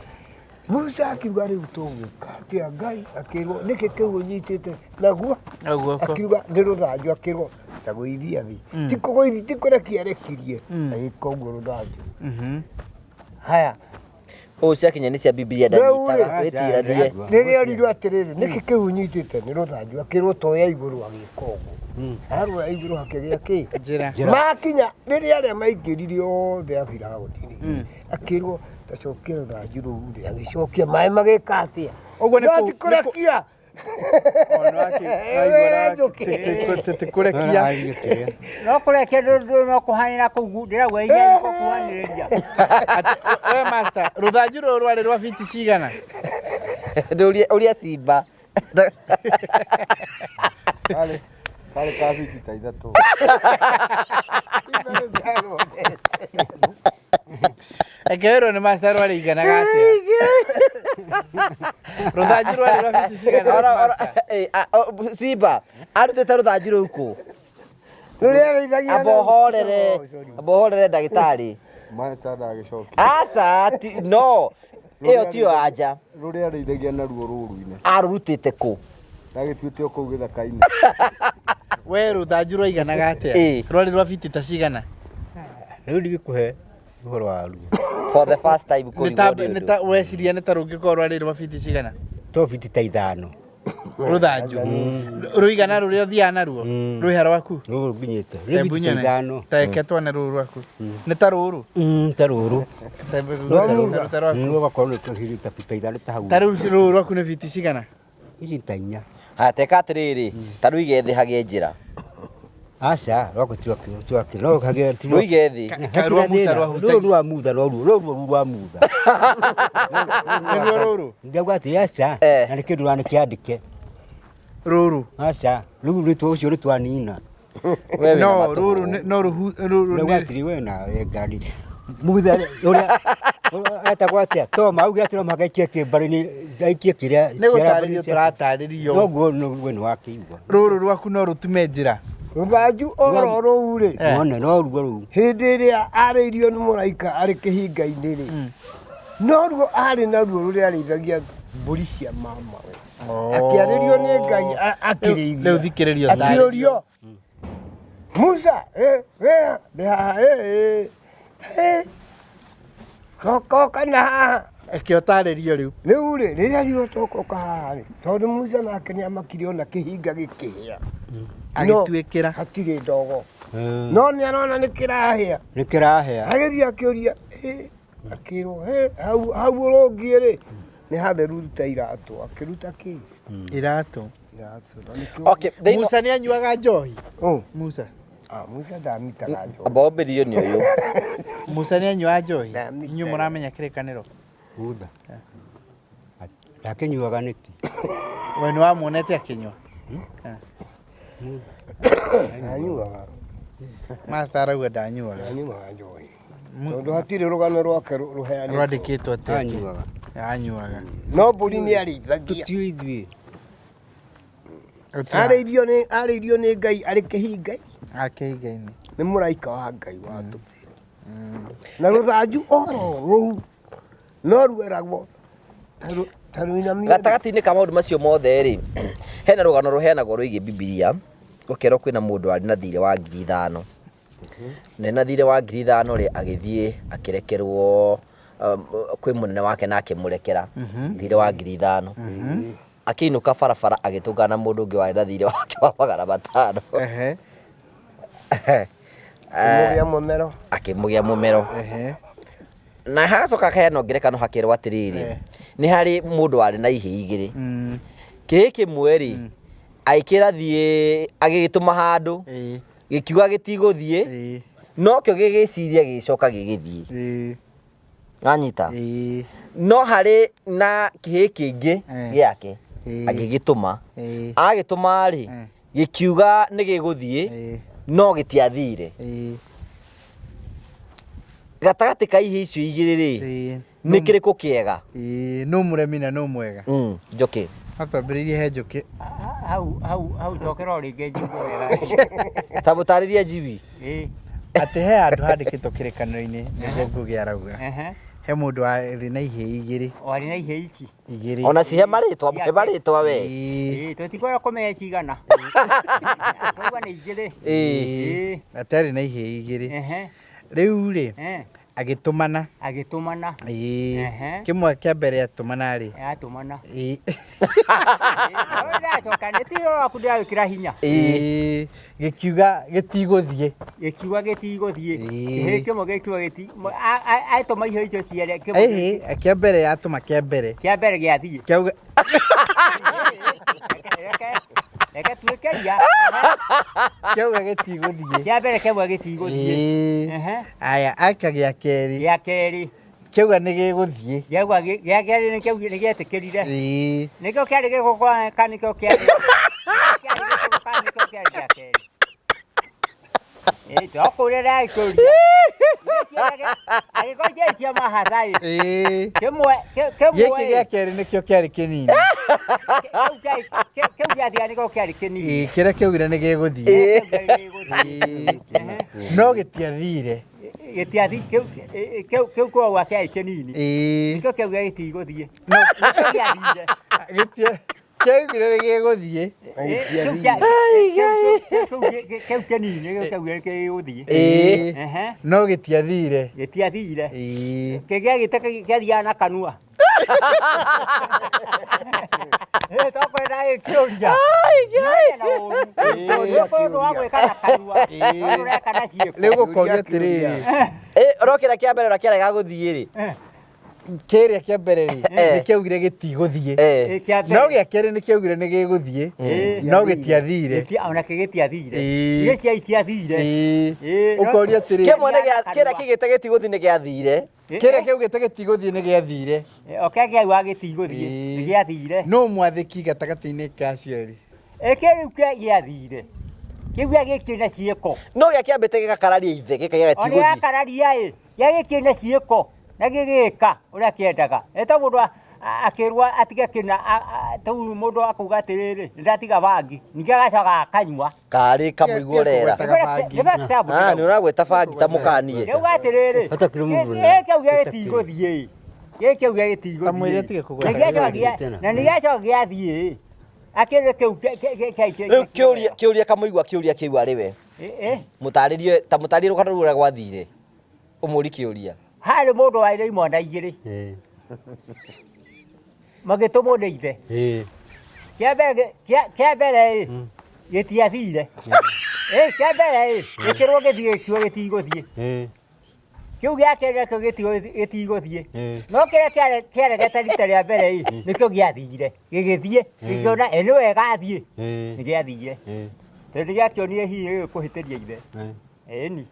Musa akiuga rĩu tũgwĩka atĩa Ngai akĩrwo nĩkĩ kĩu ũnyitĩte naguo Na guoko. akiuga nĩ rũthanju akĩrwo ta gũithia thĩ ti kũgũithi ti kũrekia arekirie agĩka ũguo rũthanju haya Ũũ ciakinya nĩ cia Bibilia ndanyitaga wĩtiranie. Rĩrĩa orirwo atĩrĩrĩ nĩkĩ kĩu ũnyitĩte nĩ rũthanju akĩrwo toya igũrũ agĩka ũguo arũa igũrũ hakĩgĩa kĩ Njĩra. makinya rĩrĩa arĩa maingĩrire othe a Firaũni rĩ akĩrwo tacokia rũthanju rũu rĩ agĩcokia maĩ magĩka atĩa Ũguo nĩ no kũ- ti kũrekia Ti kũrekia. No kũrekia no kũhanĩra kũu ndĩrauga iria nĩ kũhanĩrĩria. We master, rũthanju rũrũ rwarĩ rwa fiti cigana? Ũria simba. Karĩ ka fiti ta ithatũ. Reke wĩrwo nĩ master rwarĩ iganaga atĩa? Rũthanju rwarĩ rwa fiti cigana? master? Simba arutĩte rũthanju rũu kũ? Rũrĩa arĩithagia Amba ũhorere, amba ũhorere ndagĩtarĩ. Master ndagĩcokia. Aca, no ĩyo tiyo anja. Rũrĩa arĩithagia naruo rũru-inĩ. Arũrutĩte kũ? Ndagĩtuĩte o kũu gĩthaka-inĩ. We rũthanju rwaiganaga atĩa? Rwarĩ rwa fiti ta cigana? Rĩu ndigĩkũhe ũhoro waruo. For the first time kũrigwo nĩ Nĩ ũndũ. ta weciria nĩ ta rũngĩkorwo rwarĩ rwa fiti cigana? To fiti ta ithano. Rũthanju. Rũigana rũrĩa ũthiaga naruo? Rwĩha rwaku? Rũrũ nginyĩte. Nĩ Embu fiti ta nyone. ithano. Ta reke tuone rũrũ rwaku. Nĩ ta rũrũ? Ta rũrũ. Ta rwaku. Rũgakorwo nĩ ta fiti ta ithano ta hau. Ta rĩu rũrũ rwaku nĩ fiti cigana? Ici ta inya. Haya teka atĩrĩrĩ, ta rũige thĩ hagĩe njĩra. Aca, rwaku ti rwakĩ. No hagĩe ti Rũige thĩ. Hatirĩ thĩna. Rũrũ rwa mutha no ruo, rũrũ rwa mutha. Nĩruo rũrũ? Ndauga atĩ aca, na nĩ kĩndũ na kĩandĩke. Rũrũ? Aca, rĩu rĩtwa ũcio rĩtwanina. No rũrũ no rũhu rũrũ Ndauga atĩrĩ we nawe ngari. Mutha ũrĩa Etagwo atĩa? Toma augire atĩ no mũhaka aikie kĩmbarĩ-inĩ, aikie kĩrĩa. Nĩ gũtarĩrio tũratarĩrio. Noguo we nĩ wakĩigua. Rũrũ rwaku no rũtume njĩra. Rũthanju oro rũu rĩ. Wone no ruo rũu. Hĩndĩ ĩrĩa arĩirio nĩ mũraika arĩ kĩhinga-inĩ rĩ, noruo arĩ naruo rũrĩa arĩithagia mbũri cia mamawe. Akĩarĩrio nĩ Ngai akĩrĩithia. Rĩu thikĩrĩrio ũtarĩrio. Akĩũrio, Musa, eh, ndĩ haha, eh, eh, coka ũka na haha. Reke ũtarĩrio rĩu. Rĩu rĩ, rĩrĩa riũa toka ũka haha rĩ, tondũ Musa nake nĩ amakire ona kĩhinga gĩkĩhĩa. Agĩtuĩkĩra. Hatirĩ ndogo. No nĩ arona nĩ kĩrahĩa. Nĩ kĩrahĩa. Agĩthiĩ akĩũria, akĩrwo, hau hau ũrũngiĩ rĩ, nĩ hatheru ruta iratũ. Akĩruta kĩ? Iratũ. Iratũ. Na nĩkĩo- Okay, thĩinĩ Musa nĩ anyuaga njohi. Oh. Musa. Ah, Musa ndamitaga njohi. amba wambĩrĩrio nĩ ũyũ. Musa nĩ anyuaga njohi. Ndamitaga. Inyuĩ mũramenya kĩrĩkanĩro. Gutha. Ndakĩnyuaga nĩkĩ? We nĩ wamuonete akĩnyua. Ndanyuaga. Master arauga ndanyuaga. Ndanyuaga njohi. Tondũ hatirĩ rũgano rwake rũheanĩtwo. Rwandĩkĩtwo atĩ Anyuaga. Anyuaga. No mbũri nĩ arĩithagia. Tũtiũĩ ithuĩ. Arĩithio nĩ arĩithio nĩ Ngai arĩ kĩhinga Akĩhinga-inĩ. nĩ mũraika wa Ngai watũmĩrwo. Na rũthanju oro rũu no rueragwo ta rũinamio. Gatagatĩ-inĩ ka maũndũ macio mothe rĩ, hena rũgano rũheanagwo rwĩgiĩ Bibilia, gũkerwo kwĩna mũndũ warĩ na thirĩ wa 5,000. Na ena thirĩ wa 5,000 rĩ, agĩthiĩ akĩrekerwo kwĩ mũnene wake na akĩmũrekera thirĩ wa 5,000. Akĩinũka barabara agĩtũngana na mũndũ ũngĩ warĩ na thirĩ wake wa 500. Ehe. Akĩmũgĩa mũmero. Akĩmũgĩa mũmero. Ehe. Na hagacoka kaheanwo ngerekano hakerwo atĩrĩrĩ, nĩ harĩ mũndũ warĩ na ihĩĩ igĩrĩ. Kĩhĩĩ kĩmwe rĩ, agĩkĩra thiĩ agĩgĩtũma handũ, gĩkiuga gĩtigũthiĩ, no kĩo gĩgĩciria gĩgĩcoka gĩgĩthiĩ. Wanyita? No harĩ na kĩhĩĩ kĩngĩ gĩake, agĩgĩtũma. Agĩtũma rĩ, gĩkiuga nĩ gĩgũthiĩ, no gĩtiathire. Gatagatĩ ka ihĩĩ icio igĩrĩ rĩ, nĩ kĩrĩkũ kĩega? Nũ mũremi na nũ mwega? Njũkĩ. Atwambĩrĩirie he njũkĩ. Hau hau hau cokera o rĩngĩ njigue wega. Ta mũtarĩrie njiwi. Atĩ he handũ handĩkĩtwo kĩrĩkanĩro-inĩ nĩguo Ngugi arauga. He mũndũ warĩ na ihĩĩ igĩrĩ. Warĩ na ihĩĩ ici. Igĩrĩ. Ona cihe marĩtwa, he marĩtwa we. Ĩĩ, tũtikwenda kũmenya cigana. Twaigua nĩ igĩrĩ. Ĩĩ. Atĩ arĩ na ihĩĩ igĩrĩ. Rĩu rĩ, agĩtũmana. Agĩtũmana. Ĩĩ. Kĩmwe kĩa mbere atũmana rĩ. Atũmana. Ĩĩ. Ndacoka nĩ ti waku ndĩrawĩkĩra hinya. Ĩĩ. Gĩkiuga gĩtigũthiĩ. Gĩkiuga gĩtigũthiĩ. Kĩhĩĩ kĩmwe gĩkiuga gĩti atũma ihĩĩ icio cierĩ. Ĩhĩ, kĩa mbere atũma kĩa mbere. Kĩa mbere gĩathiĩ. Kĩauga Reke tuĩkeria. Kĩauga gĩtigũthiĩ. Kĩa mbere kĩauga gĩtigũthiĩ. Ĩĩ. Aya, aka gĩa kerĩ. Gĩa kerĩ. Kĩauga nĩ gĩgũthiĩ. Gĩauga gĩa kerĩ nĩkĩo nĩgĩetĩkĩrire. Ĩĩ. Nĩkĩo kĩarĩ gĩgũkũ kana nĩkĩo kĩarĩ. Kĩarĩ gĩkũrũ kana nĩkĩo kĩarĩ gĩa kerĩ. Ĩĩ, ndokũria ndagĩkũria. Angĩkorwo ciarĩ cia mahatha ĩ. Ĩĩ. Kĩmwe kĩmwe Gĩkĩ gĩa kerĩ nĩkĩo kĩarĩ kĩnini. Kĩu gĩathiaga nĩkĩo kĩarĩ kĩnini. Ĩĩ, kĩrĩa kĩaugire nĩ gĩgũthiĩ. Ĩĩ. No gĩtiathire. Gĩtiathi kĩu kĩu kĩu kũrauga kĩarĩ kĩnini. Ĩĩ. Nĩkĩo kĩauga gĩtigũthiĩ. Nĩkĩo gĩathire. Gĩtia kĩaugire nĩ gĩgũthiĩ. Kĩu kĩnini nĩkĩo kĩaugire gĩgũthiĩ. Ĩĩ. No gĩtiathire. Gĩtiathire. Ĩĩ. Kĩgĩagĩte kĩathiaga na kanua. Tokwenda gĩkĩũria. Ũndũ wa gwĩka na kanua. Ũreka na ciĩko. Rĩu gũkoria atĩrĩrĩ. Ũrokĩra kĩa mbere ũrĩa kĩarega gũthiĩ rĩ. Kĩrĩa kĩa mbere rĩ, nĩ kĩaugire gĩtigũthiĩ. No gĩa kerĩ nĩ kĩaugire nĩ gĩgũthiĩ. No gĩtiathire. Onakĩo gĩtiathire. Ĩĩ. Iria cia itiathire. Ĩĩ. Ũkoria atĩrĩrĩ. Kĩmwe nĩ gĩa kĩrĩa kĩgĩte gĩtigũthiĩ nĩ gĩathire. Kĩrĩa kĩaugĩte gĩtigũthiĩ nĩ gĩathire. O kĩrĩa kĩauga gĩtigũthiĩ nĩ gĩathire. Nũ mwathĩki gatagatĩ-inĩ ka acio erĩ? Ĩkĩ rĩu gĩathire. Kĩu gĩakĩ na ciĩko. No gĩa kĩambĩte gĩgakararia ithe gĩkaiga Ona gĩtigũthiĩ. gĩakararia ĩ, gĩa gĩkĩ na ciĩko. Na gĩgĩka ũrĩa kĩendaga. Nĩ ta mũndũ akĩrwo atige kĩna tau mũndũ akauga atĩrĩrĩ, nĩndatiga bangi, ningĩ agacoka akanyua. Karĩ kamũigua ũrera. Gwetaga bangi. Nĩ example. Ah, nĩ ũragweta bangi ta mũkanie. Rĩu atĩrĩrĩ, Hatakĩrĩ mũndũ na- gĩkĩ kĩu gĩtigũthiĩ. Gĩkĩ kĩu gĩtigũthiĩ. Ta mwĩre atige kũgwetaga Na gĩacoka bangi. na nĩ gĩacoka gĩathiĩ. Akĩrĩ kĩu Rĩu kĩũria kĩũria kamũigua kĩũria kĩu arĩ we. Mũtarĩrie ta mũtarĩrie rũgano rũu ũrĩa gwathire. Ũmũri kĩũria. Harĩ mũndũ warĩ na imwana igĩrĩ Eh. magĩtũmwo nĩ ithe. Eh. Kĩa mbere kĩa mbere ĩ gĩtiathire. Ĩ kĩa mbere ĩ gĩkĩrwo gĩthiĩ gĩkiuga gĩtigũthiĩ. Eh. Kĩu gĩa kerĩ nakĩo gĩtigũthiĩ. Eh. No kĩrĩa kĩaregete rita rĩa mbere ĩ nĩkĩo gĩathire. Gĩgĩthiĩ gĩkĩona ĩ nĩ wega athiĩ. Eh. Nĩ gĩathire. Eh. Tondũ nĩ gĩakĩonire hihi gĩgũkũhĩtĩria ithe. Eh. Ĩni.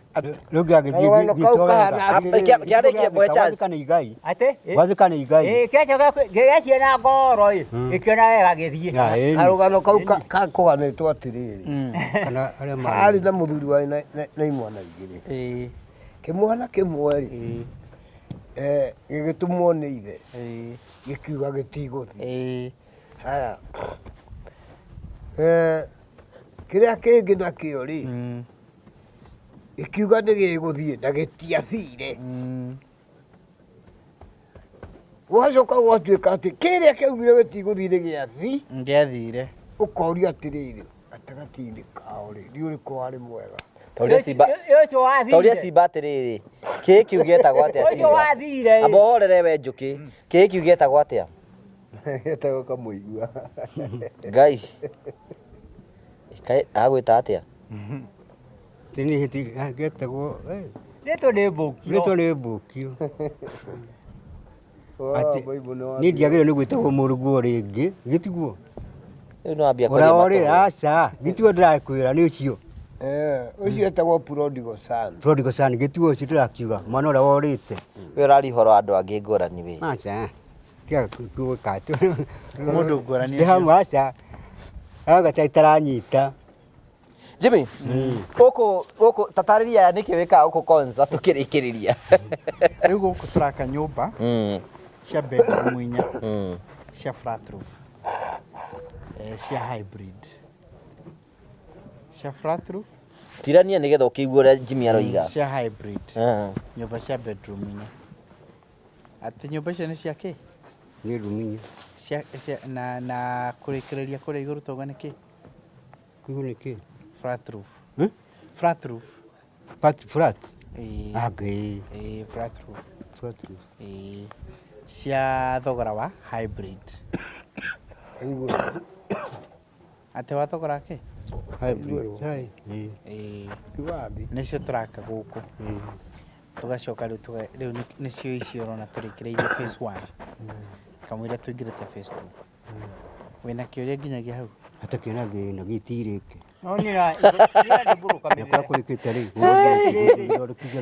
Rĩu gĩagĩthiĩ Karũgano kau gĩtwo kahana wega. atĩrĩrĩ. Kĩarĩkia kũhe chance. Gwathĩka nĩ igai. Atĩ? Ĩ? Gwathĩka nĩ igai. Ĩ kĩacoka gĩgaciĩ na ngoro ĩ gĩkĩona wega gĩthiĩ. Ya, ĩni. Karũgano kau kakũganĩtwo atĩrĩrĩ, Kana arĩa harĩ marĩ. na mũthuri warĩ na imwana igĩrĩ. Ĩĩ. Kĩmwana kĩmwe rĩ, gĩgĩtũmwo nĩ ithe, Ĩĩ. gĩkiuga gĩtigũthiĩ. Ĩĩ. Haya. Kĩrĩa kĩngĩ nakĩo rĩ, gĩkiuga nĩ gĩgũthiĩ na gĩtiathire. Gwacoka gwatuĩka atĩ kĩrĩa kĩaugire gĩtigũthiĩ nĩ gĩathi, Gĩathire. ũkoria atĩrĩrĩ, gatagatĩ-inĩ kao rĩ, nĩ ũrĩkũ warĩ mwega? Ta ũria Simba. Ũcio wathire. Ta ũria Simba atĩrĩrĩ, kĩĩ kĩu gĩetagwo atĩa Ũcio Simba? wathire. Amba ũhorere we njũkĩ. Kĩĩ kĩu gĩetagwo atĩa? Getagwo kamũigua. Ngai. Kaĩ agwĩta atĩa? Tini hiti getagwo. Eh. Rĩtwa nĩ mbũkio. Rĩtwa nĩ mbũkio. Atĩ Bible nĩ niĩ ndiagĩrĩirwo nĩ gwĩtagwo mũrũguo rĩngĩ. Gĩtiguo. Rĩu nĩ wambia Ũrĩa kwaria ũrĩ matũhũ. aca. Gĩtiguo ndĩrakwĩra nĩ ũcio. Ũcio etagwo prodigal son. Prodigal son gĩtiguo ũcio ndĩrakiuga. Mwana ũrĩa worĩte. We ũraria ũhoro wa andũ angĩ ngũrani we. Aca. Tiga gwĩka atĩ. Mũndũ ngũrani Ndĩ hamwe aca. Aga ta itaranyita. Jimmy, gũkũ gũkũ tatarĩria nĩkĩ wĩkaga gũkũ Konza tũkĩrĩkĩrĩria. Rĩu gũkũ tũraka nyũmba cia bedroom inya cia flat roof. Cia hybrid. Cia flat roof. Tirania nĩgetha ũkĩigue ũrĩa Jimmy aroiga. Cia hybrid. Nyũmba cia bedroom inya. Atĩ nyũmba icio nĩ cia kĩ? Nĩ rumu inya. Cia, cia, na kũrĩkĩrĩria kũrĩa igũrũ tauga nĩ kĩ? Kũu nĩ kĩ? Flat roof. Eh? Flat roof. Flat, flat. Ĩĩ. Age. Ĩĩ, flat roof. Flat roof. Ĩĩ. Cia thogora wa hybrid. Atĩ wa thogora kĩ? Hybrid. Hai. Ĩĩ. Ĩĩ. Nĩcio tũraka gũkũ. Tũgacoka rĩu rĩu nĩcio icio ũrona tũrĩkĩrĩirie phase 1. Kamũira tũingĩrĩte phase 2. Wĩna kĩũria nginyagia hau? Hatakĩrĩ na thĩna gĩtirĩke. No niĩ ndĩmũrũgamĩrĩre. Na kũrĩa kũrĩkĩte rĩ.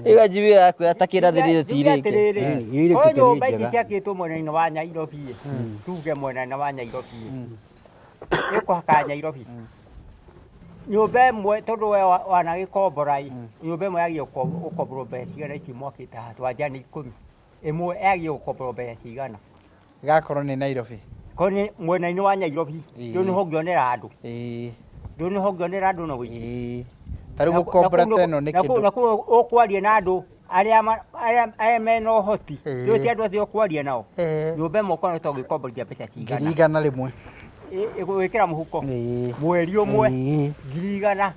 Ĩga Jimmy arakwĩra takĩra thĩna Njuge tirĩke. atĩrĩrĩ, Ĩĩ, ko irĩkĩte nĩ nyũmba ici njega. ciakĩtwo mwena-inĩ wa Nyairobi ĩ, tuge mwena-inĩ wa Nyairobi ĩ, ĩkũhaka Nyairobi. Nyũmba ĩmwe tondũ we wanagĩkombora ĩ, nyũmba ĩmwe yagĩrĩirwo gũkomborwo mbeca cigana ici mwakĩte haha twanja nĩ ikũmi. Ĩmwe yagĩrĩirwo gũkomborwo mbeca cigana. Gakorwo nĩ Nairobi. Korwo nĩ mwena-inĩ wa Nyairobi, rĩu nĩho ũngĩonera andũ. Ĩĩ. Rĩu nĩho ũngĩonera andũ na ũingĩ. Ĩĩ. Ta rĩu gũkombora ta ĩno nĩ kĩndũ. Na kũu ũkwaria na andũ arĩa mena ũhoti. Rĩu ti andũ acio ũkwaria nao. Nyũmba ĩmwe ũkona ta ũngĩkomborithia mbeca cigana. 100,000. Ĩgwĩkĩra mũhuko. Mweri ũmwe 100,000.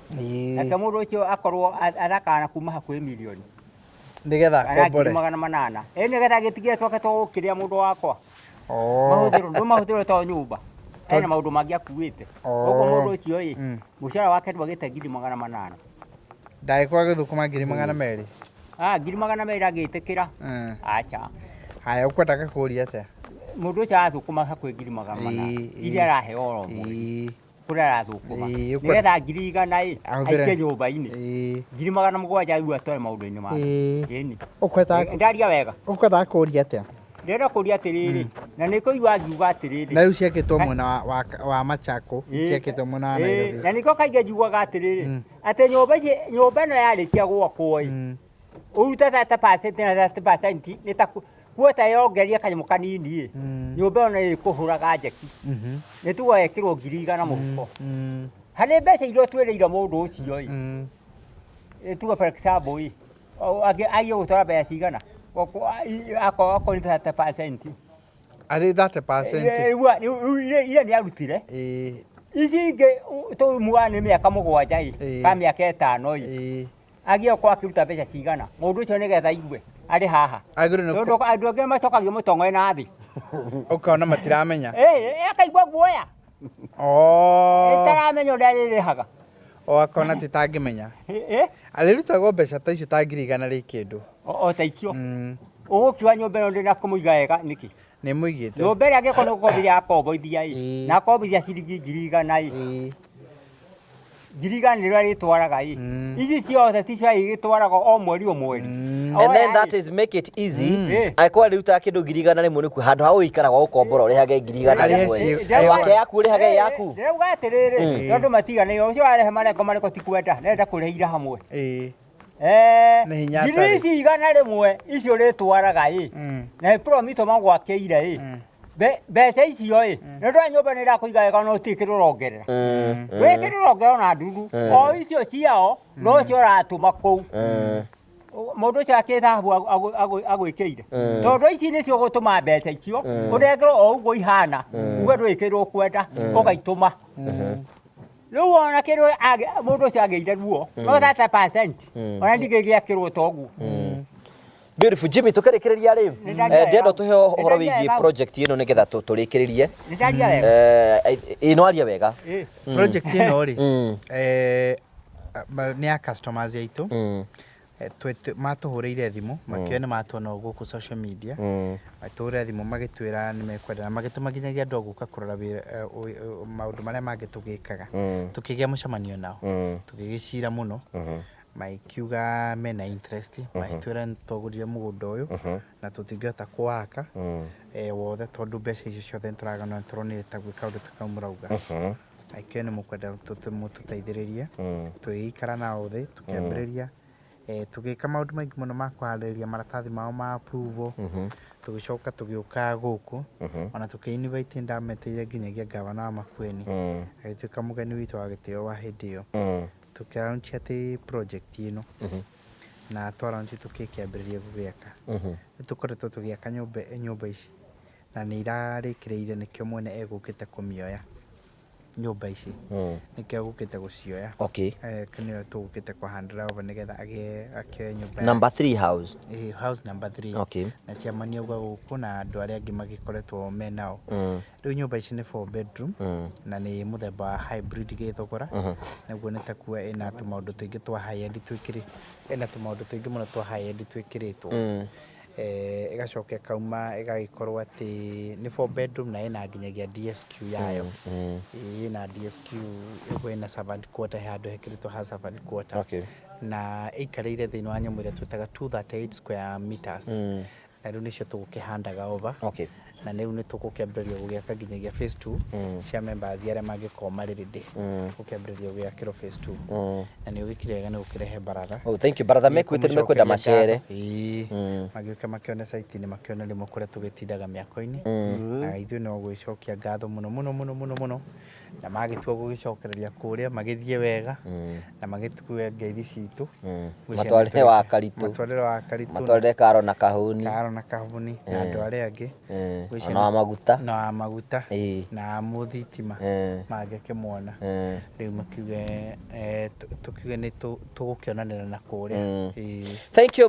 Nake mũndũ ũcio akorwo athakaga kuma hakuhĩ mirioni. Nĩgetha Kana akombore. 800,000. Ĩ nĩgetha gĩtigĩre twake tũgũkĩrĩa mũndũ wakwa. Mahũthĩro ndũ mahũthĩro to nyũmba. Ena maũndũ mangĩ akuĩte. Ũguo mũndũ ũcio ĩ, mũcara wake ndwagĩte 800,000. Ndagĩkorwo agĩthũkũma 200,000. Ah, 200,000 agĩtĩkĩra. Acha. Haya, ũkwendaga kũũria atĩa? Mũndũ ũcio arathũkũma hakuhĩ 800,000. Iria araheo oro mweri. Kũrĩa arathũkũma. Nĩgetha 100,000 ĩ, aikie nyũmba-inĩ. 700,000 rĩu atware maũndũ-inĩ make. Ĩni. Ndaria wega. Ũkwendaga kũũria atĩa? Ndĩrenda kũũria atĩrĩrĩ, na nĩ kũigua ngiuga atĩrĩrĩ. Na rĩu ciakĩtwo mwena wa Machako, ciakĩtwo mwena wa Nairobi. Na nĩkĩo kaingĩ njugaga atĩrĩrĩ, atĩ nyũmba ici, nyũmba ĩno yarĩkia gwakwo ĩ, ũrute 30% na 30% nĩ ta Kuota yongeria kanyamũ kanini ĩ, nyũmba ĩyo nĩ ĩkũhũraga njeki. Nĩ tuga ekĩrwo 100,000 mũhuko. Harĩ mbeca iria ũtuĩrĩire mũndũ ũcio ĩ, tuge for example ĩ, agiĩ gũtwara mbeca cigana? Akorwo nĩ 30%. Arĩ 30%. Rĩu iria nĩ arutire. Ici ingĩ tũmuaga nĩ mĩaka 7 ĩ, kana mĩaka 5 ĩ. Agiĩ gũkorwo akĩruta mbeca cigana mũndũ ũcio nĩgetha aigue arĩ haha? Agĩrĩirwo nĩ Tondũ andũ angĩ macokagio mũtong'oe na thĩ. Ũkona matiramenya. Akaigua guoya. Oh. Ĩtaramenya ũrĩa arĩrĩhaga. O akona ti tangĩmenya. Arĩrutagwo mbeca ta icio ta 100,000 rĩ kĩndũ. O ta icio. Ũgũkiuga nyũmba ĩno ndĩna kũmũiga wega nĩkĩ? Nĩ mũigĩte. Nyũmba ĩrĩa angĩkorwo nĩ gũkombithia akomboithia ĩ, na akombithia ciringi 100,000 ĩ, 100,000 nĩrĩo arĩtwaraga ĩ, ici ciothe ticio igĩtwaragwo o mweri o mweri. And then that is make it easy. Angĩkorwo arĩrutaga kĩndũ 100,000 nĩkuo handũ ha gũikara gwa gũkombora ũrĩhage 100,000. Arĩhe Wake yaku ũrĩhage yaku. Ndĩrauga atĩrĩrĩ, tondũ matiganĩire, ũcio warehe marengo marĩkũ tikwenda, nenda kũrĩha ira hamwe. Nĩ hinya Ngiri atarĩ. ici 100 icio ũrĩtwaraga ĩ, na promito magwakĩire ĩ, mbeca icio ĩ, nĩ ũndũ wa nyũmba nĩ ĩrakũiga wega no ũtirĩ kĩndũ ũrongerera. Ndũrĩ kĩndũ ũrongerera ona ndundu. O icio ciao nocio ũratũma kũu. Mũndũ ũcio akĩthabu agwĩkĩire. Tondũ ici nĩcio ũgũtũma mbeca icio, ũnengerwo o ũguo ihana, uge ndũrĩ kĩndũ ũkwenda, ũgaitũma. Rĩu ona kĩndũ mũndũ ũcio agĩire ruo, no 30%, ona ndingĩgĩakĩrwo ta ũguo. Beautiful Jimmy, tukĩrĩkĩrĩria rĩ, Nĩ ndaria ndĩrenda wega. ũtũhe ũhoro Nĩ ndaria wĩgiĩ wega. project ĩno nĩgetha tũrĩkĩrĩrie. Nĩ ndaria wega. Ĩ no aria wega. Project ĩno rĩ, nĩ ya customers aitũ. Matũhũrĩire thimũ makiuga nĩ matuona gũkũ social media. Magĩtũhũrĩra thimũ magĩtwĩra nĩ mekwenda na magĩtũma nginyagia andũ a gũka kũrora wĩra, maũndũ marĩa mangĩ tũgĩkaga. Tũkĩgĩa mũcemanio nao. Tũgĩgĩcira mũno. Magĩkiuga mena interest, magĩtwĩra nĩ twagũrire mũgũnda ũyũ na tũtingĩhota kũwaka wothe tondũ mbeca icio ciothe nĩ tũragana nĩ tũronire ta gwĩka ũndũ ta kau mũrauga. Agĩkiuga nĩ mũkwenda mũtũteithĩrĩrie. Tũgĩgĩikara nao thĩ tũkĩambĩrĩria tũgĩka maũndũ maingĩ mũno ma kũharĩrĩria maratathi mao ma approval. Tũgĩcoka tũgĩũka gũkũ ona tũkĩ invite, ndametĩire nginyagia gavana wa Makueni, agĩtuĩka mũgeni witũ wa gĩtĩo wa hĩndĩ ĩyo. Tũkĩlaunch atĩ project ĩno, na twalaunch tũkĩkĩambĩrĩria gũgĩaka. Nĩ tũkoretwo tũgĩaka nyũmba ici na nĩ irarĩkĩrĩire, nĩkĩo mwene egũkĩte kũmĩoya nyũmba ici, nĩkĩo egũkĩte gũcioya. Nĩyo tũgũkĩte kũhandĩra over nĩgetha agĩe akĩoe nyũmba. Number 3 house. House number 3. Na chairman auga gũkũ na andũ arĩa angĩ magĩkoretwo me nao. Rĩu nyũmba ici nĩ 4 bedroom na nĩ mũthemba wa hybrid gĩthogora. Naguo nĩ ta kuga ĩna tũmaũndũ tũingĩ twa high end twĩkĩrĩ, ĩna tũmaũndũ tũingĩ mũno twa high end twĩkĩrĩtwo. Ĩgacoka ĩkauma ĩgagĩkorwo atĩ nĩ 4 bedroom na ĩna nginyagia DSQ yayo. Ĩna DSQ ũguo, ĩna servant quarter, he handũ hekĩrĩtwo ha servant quarter. Na ĩikarĩire thĩinĩ wa nyamũ ĩrĩa twĩtaga 238 square meters. Na rĩu nĩcio tũgũkĩhandaga over. Na rĩu nĩ tũgũkĩambĩrĩria gũgĩaka nginyagia phase 2 cia members arĩa mangĩkorwo marĩ ready. Gũkĩambĩrĩria gũgĩakĩrwo phase 2. Na nĩ ũgĩkire wega nĩ gũkĩrehe baratha. Oh, thank you. Baratha mekuĩte nĩ mekwenda macere. Ĩĩ. Magĩũka makĩona site-inĩ, makĩona rĩmwe kũrĩa tũgĩtindaga mĩako-inĩ. Na ithuĩ no gwĩcokia ngatho mũno mũno mũno mũno mũno. Na magĩtua gũgĩcokereria kũrĩa magĩthiĩ wega na magĩtue ngeithi citũ. Ngwĩciria Matwarĩre wa Karitũ. Matwarĩre wa Karitũ. Matwarĩre Karo na Kahũni. Karo na Kahũni na andũ arĩa angĩ. Ngwĩciria Ona wa maguta. Na wa maguta. Na mũthitima. Mangĩkĩmuona. Rĩu makiuge tũkiuge nĩ tũgũkĩonanĩra na kũrĩa. Thank you.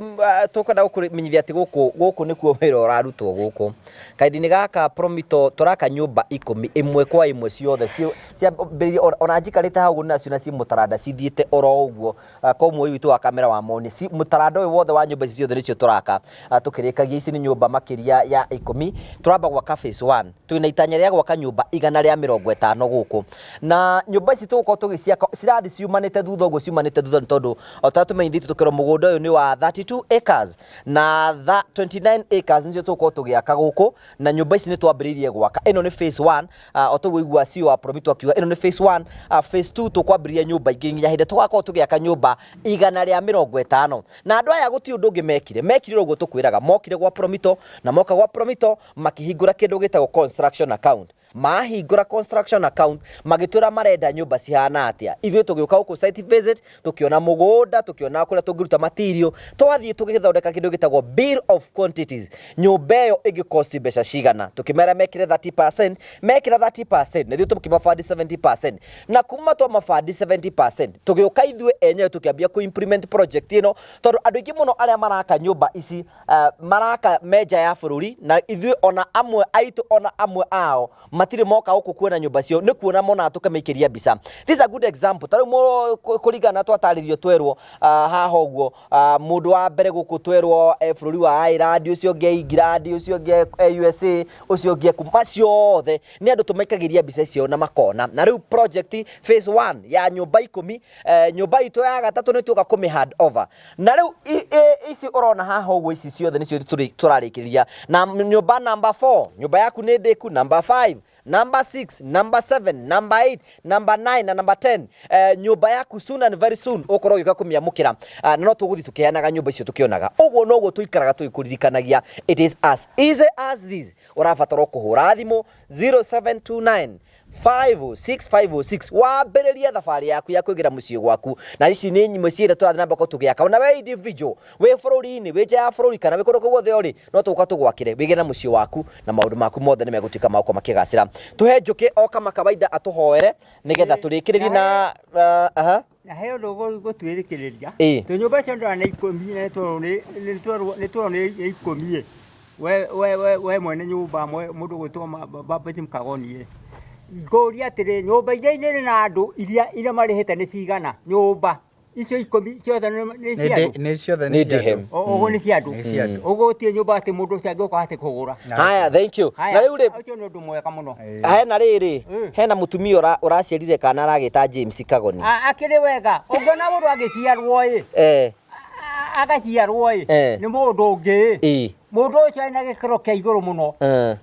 Tũkwenda gũkũmenyithia atĩ gũkũ nĩkuo wĩra ũrarutwo gũkũ kaindi-inĩ gaka Promito. Tũraka nyũmba 10 ĩmwe kwa ĩmwe ciothe ciambĩrĩirie ona njikarĩte hau nacio na ciĩ mũtaranda cithiĩte oro ũguo. Ko muoyi witũ wa kamera wa moni mũtaranda ũyũ wothe wa nyũmba ici ciothe nĩcio tũraka. Tũkĩrĩkagia ici nĩ nyũmba makĩria ya 10. Tũramba gwaka phase 1, twĩna itanya rĩa gwaka nyũmba 150 gũkũ, na nyũmba ici tũgũkorwo tũgĩciaka cirathi ciumanĩte thutha ũguo, ciumanĩte thutha nĩ tondũ o ta tũmenyithĩtio tũkerwo mũgũnda ũyũ nĩ wa 32 acres na 29 acres nĩcio tũgũkorwo tũgĩaka gũkũ, na nyũmba ici nĩ twambĩrĩirie gwaka. Ĩno nĩ phase 1, o toguo igua CEO wa Promito. Promito akiuga ĩno nĩ phase 1, phase 2 tũkwambĩrĩria nyũmba ingĩ nginya hĩndĩ tũgakorwo tũgĩaka nyũmba 150. Na andũ aya gũtirĩ ũndũ ũngĩ mekire, mekire ũguo tũkwĩraga, mokire gwa Promito, na moka gwa Promito makĩhingũra kĩndũ gĩtagwo construction account. Mahingũra construction account magĩtwĩra marenda nyũmba cihana atĩa. Ithuĩ tũgĩũka gũkũ site visit, tũkĩona mũgũnda, tũkĩona kũrĩa tũngĩruta material, twathiĩ tũgĩthondeka kĩndũ gĩtagwo bill of quantities, nyũmba ĩyo ĩngĩ cost mbeca cigana. Tũkĩmera mekĩre 30%, mekĩra 30% na ithuĩ tũkĩmabandi 70%, na kuma twamabandi 70% tũgĩũka ithuĩ enyewe tũkĩambia kũ implement project ĩno, tondũ andũ aingĩ mũno arĩa maraka nyũmba ici maraka menja ya bũrũri, na ithuĩ ona amwe aitũ ona amwe ao matirĩ moka gũkũ kuona nyũmba cio, nĩ kuona monaga tũkamaikĩria mbica. This is a good example. Ta rĩu kũringana na twatarĩrio twerwo haha ũguo, mũndũ wa mbere gũkũ twerwo bũrũri wa Ireland, ũcio ũngĩ England, ũcio ũngĩ USA, ũcio ũngĩ kũ, macio othe nĩ andũ tũmaikagĩria mbica icio na makona. Na rĩu project phase 1 ya nyũmba 10, nyũmba itũ ya gatatũ nĩ tuoka kũmĩ hand over. Na rĩu ici ũrona haha ũguo, ici ciothe nĩcio tũrarĩkĩrĩria. Na nyũmba number 4, nyũmba yaku nĩ ndĩku, number 5, number 6, number 7, number 8, number 9 na number 10. Nyũmba yaku soon and very soon ũkorwo ũgĩũka kũmĩamũkĩra. Na no tũgũthiĩ tũkĩheanaga nyũmba icio tũkĩonaga. Ũguo noguo tũikaraga tũgĩkũririkanagia. It is as easy as this. Ũrabatara kũhũra thimũ 0729 56506 wambĩrĩrie thabarĩ yaku ya kũingĩra mũciĩ gwaku. Na ici nĩ nyimwe ciĩrĩ tũrathiĩ na mbere tũgĩaka. Ona we individual wĩ bũrũri-inĩ, wĩ nja ya bũrũri, kana wĩ kũndũ guothe ũrĩ, no tũgũka tũgwakĩre wĩgĩre na mũciĩ waku, na maũndũ maku mothe nĩ megũtuĩka ma gũkorwo makĩgacĩra. Tũhe Njũkĩ o kama kawaida atũhoere nĩgetha tũrĩkĩrĩrie na aha. Na he ũndũ gũtwĩrĩkĩrĩria tũnyũmba icio ndĩrona nĩ 10, na nĩ twerwo nĩ 10 ĩ. We mwene nyũmba, mũndũ ũgwĩtwo Baba Jim Kagoni ĩ, ngũria atĩrĩ, nyũmba iria irĩ na andũ iria marĩhĩte nĩ cigana? Nyũmba icio 10 ciothe nĩ cia andũ? Nĩ ciothe. Nĩ ndĩhe. Ũguo nĩ cia andũ. Nĩ cia andũ. Ũguo gũtirĩ nyũmba atĩ mũndũ ũcio angĩũka atĩ kũgũra. Haya, thank you. Na rĩu rĩ, ũcio nĩ ũndũ mwega mũno. Hena rĩrĩ, hena mũtumia ũraciarire kana aragĩta James Kagoni. Akĩrĩ wega ũngĩona mũndũ agĩciarwo ĩ, agaciarwo ĩ nĩ mũndũ ũngĩ ĩ, mũndũ ũcio ena gĩkĩro kĩa igũrũ mũno.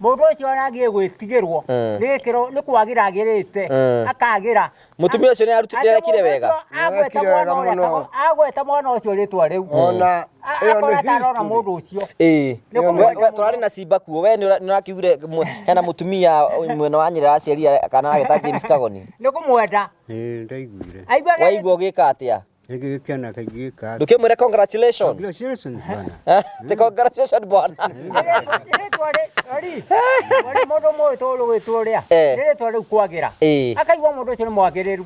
Mũndũ ũcio aragĩe gwĩtigĩrwo nĩ gĩkĩro, nĩ kwagĩra agĩrĩte, akagĩra. Mũtumia ũcio nĩ arekire wega. Agweta mwana ũrĩa, agweta mwana ũcio rĩtwa rĩu, Ona ĩyo akorwo nĩ atarona history. mũndũ ũcio. Tũrarĩ na Simba kuo. We nĩ ũrakiugire hena mũtumia mwena wa Nyĩrĩ araciarire kana aragĩta James Kagoni. Nĩ kũmwenda. Ĩĩ, ndaiguire. Aigua. Waigua ũgĩka atĩa? Gĩgĩkena kaigĩka. Ndũkĩmwĩre congratulation? Congratulations bwana. Ti congratulation bwana. Rĩtwa rĩ mũndũ mũĩ rũgĩtwo rĩa nĩ rĩtwa rĩu kwagĩra, akaigua mũndũ ũcio nĩ mwagĩrĩru,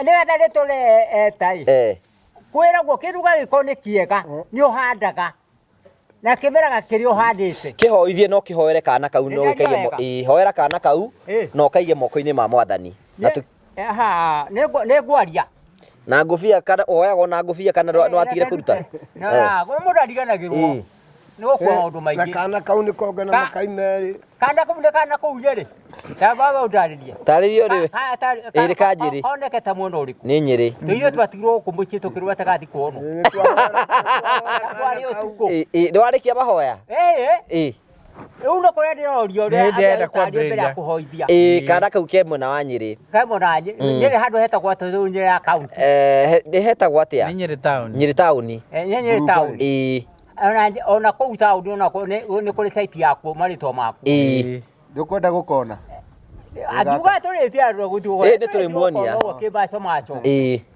nĩgetha rĩtwa rĩ eta ĩ kwĩragwo kĩndũ gagĩkorwo nĩ kĩega nĩ ũhandaga na kĩmeraga kĩrĩa ũhandĩte. Kĩhoithie no kĩhoere kana kau, no Nĩ ũkaige wega. Ĩĩ, hoera kana kau na ũkaige moko-inĩ ma Mwathani. Na Aha, nĩ ngwaria. Na ngũbia, kana ũhoyagwo na ngũbia, kana nĩwatigire kũruta? Na mũndũ ariganagĩrwo nĩ gũkua maũndũ Na maingĩ. kana kau nĩ konge na makai merĩ. Kana kau nĩ kana kũu rĩ, ta baba ũndarĩrie. Tarĩrio rĩ. Ĩĩ, nĩ kanjĩrĩ. Koneke ta mwena ũrĩkũ? Nĩ Nyĩrĩ. Tũirĩtu twatigirwo gũkũ mũciĩ tũkĩrwo atagathi kuonwo kwarĩ ũtukũ. Ĩĩ, nĩwarĩkia mahoya? Ĩĩ. Rĩu no kũrĩa ndĩrorio Nĩ ũrĩa hĩndĩ enda mbere ya kwambĩrĩria. kũhoithia. Ĩĩ, kana kau ke mwena wa Nyĩrĩ. Ke mwena wa Nyĩrĩ, handũ hetagwo atĩ rĩu Nyĩrĩ ya kaunti? Nĩ hetagwo atĩa? Nĩ Nyĩrĩ town. Nyĩrĩ taũni. Nĩ Nyĩrĩ taũni. Ona kũu taũni ona nĩ kũrĩ site yakuo marĩtwa makuo. Ndũkwenda gũkona? Angiuga tũrĩtie andũ gũthiĩ. Ĩĩ, nĩ tũrĩmuonia. Kĩmaco maco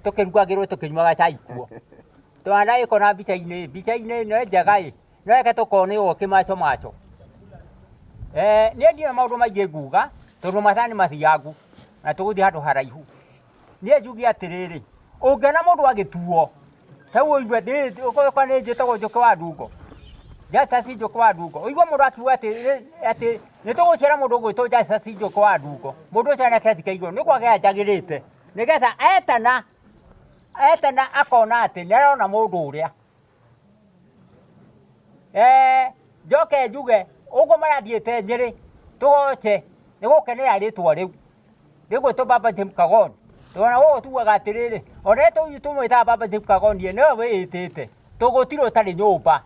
tũkĩrugagĩrwo tũkĩnyuaga cai kuo twana ĩkona mbica-inĩ mbica-inĩ no njega ĩ, no reke tũkone ũguo kĩmaco maco. Niĩ ndirĩ maũndũ maingĩ nguga tondũ mathaa nĩ mathiangu na tũgũthiĩ handũ haraihu. Niĩ njuge atĩrĩrĩ, ũngĩona mũndũ agĩtuo ta ũigue ũkorwo nĩ njĩtagwo Njũkĩ wa Ndungo, Justus Njũkĩ wa Ndungo, ũigue mũndũ akiuga atĩ nĩ tũgũciara mũndũ ũgwĩtwo Justus Njũkĩ wa Ndungo, mũndũ ũcio ena kĩrathi kĩa igũrũ nĩ kwagĩra njagĩrĩte, nĩgetha etana etana akona atĩ nĩ arona mũndũ ũrĩa. Njoke njuge ũguo marathiĩte Nyĩrĩ tũgoce nĩ gũkenera rĩtwa rĩu rĩgwĩtwo Baba Jim Kagoni. Twana gũkũ tugaga atĩrĩrĩ, ona tũmwĩtaga Baba Jim Kagoni nĩwe wĩĩtĩte tũgũtirĩ ũtarĩ nyũmba,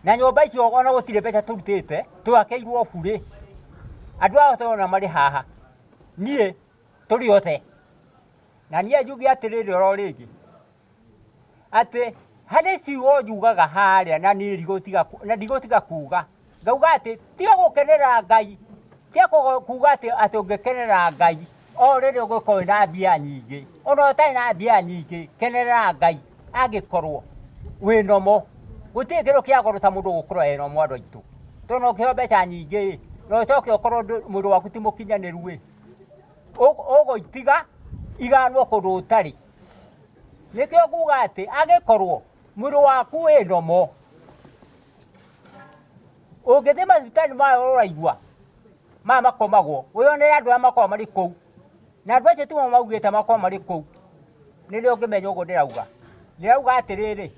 na nyũmba icio ona gũtirĩ mbeca tũrutĩte, twakĩirwo burĩ. Andũ aya tũrona marĩ haha. Niĩ tũrĩ othe. Na niĩ njuge atĩrĩrĩ oro rĩngĩ, atĩ harĩ ciugo njugaga harĩa na niĩ ndigũtiga na ndigũtiga kuga, ngauga atĩ tiga gũkenerera Ngai, tiga kuga atĩ atĩ ũngĩkenerera Ngai o rĩrĩa ũngĩkorwo wĩna mbia nyingĩ, ona ũtarĩ na mbia nyingĩ, kenerera Ngai angĩkorwo wĩna mo. Gũtirĩ kĩndũ kĩa goro ta mũndũ gũkorwo ena mo andũ aitũ. Tondũ ona ũngĩheo mbeca nyingĩ ĩ, na ũcoke ũkorwo mwĩrĩ waku ti mũkinyanĩru ĩ, ũgũitiga iganwo kũndũ ũtarĩ. Nĩkĩo nguga atĩ angĩkorwo mwĩrĩ waku wĩ nomo, ũngĩthiĩ mathibitarĩ maya ũraigua maya makomagwo, wĩyonere andũ arĩa makoragwo marĩ kũu, na andũ acio timo maugĩte makorwo marĩ kũu, nĩrĩo ũngĩmenya ũguo ndĩrauga. Ndĩrauga atĩrĩrĩ,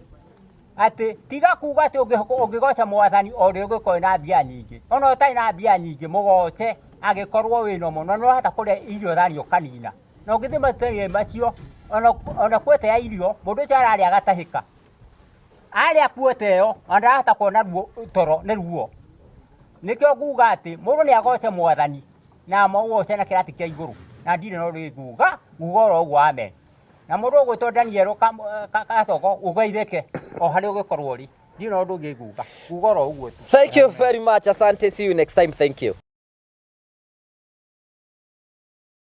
atĩ tiga kuga atĩ ũngĩgoca mwathani o rĩrĩa ũngĩkorwo wĩna mbia nyingĩ, ona ũtarĩ na mbia nyingĩ mũgoce angĩkorwo wĩna mo, na nĩũrahota kũrĩa irio thani ũkanina. Na ũngĩthiĩ matũra-inĩ macio, ona kuota ya irio, mũndũ ũcio ararĩa agatahĩka. Arĩa kuota ĩyo, ona ndarahota kuona ruo toro nĩ ruo. Nĩkĩo nguga atĩ mũndũ nĩ agoce mwathani na amũgoce na kĩrathi kĩa igũrũ. Na ndirĩ na ũndũ ũngĩ nguga, nguga oro ũguo amen. Na mũndũ ũgwĩtwo Daniel Gatogo ũgeithĩke o harĩa ũngĩkorwo ũrĩ. Ndirĩ na ũndũ ũngĩ nguga, nguga oro ũguo tu. Thank you very much. Asante. See you next time. Thank you.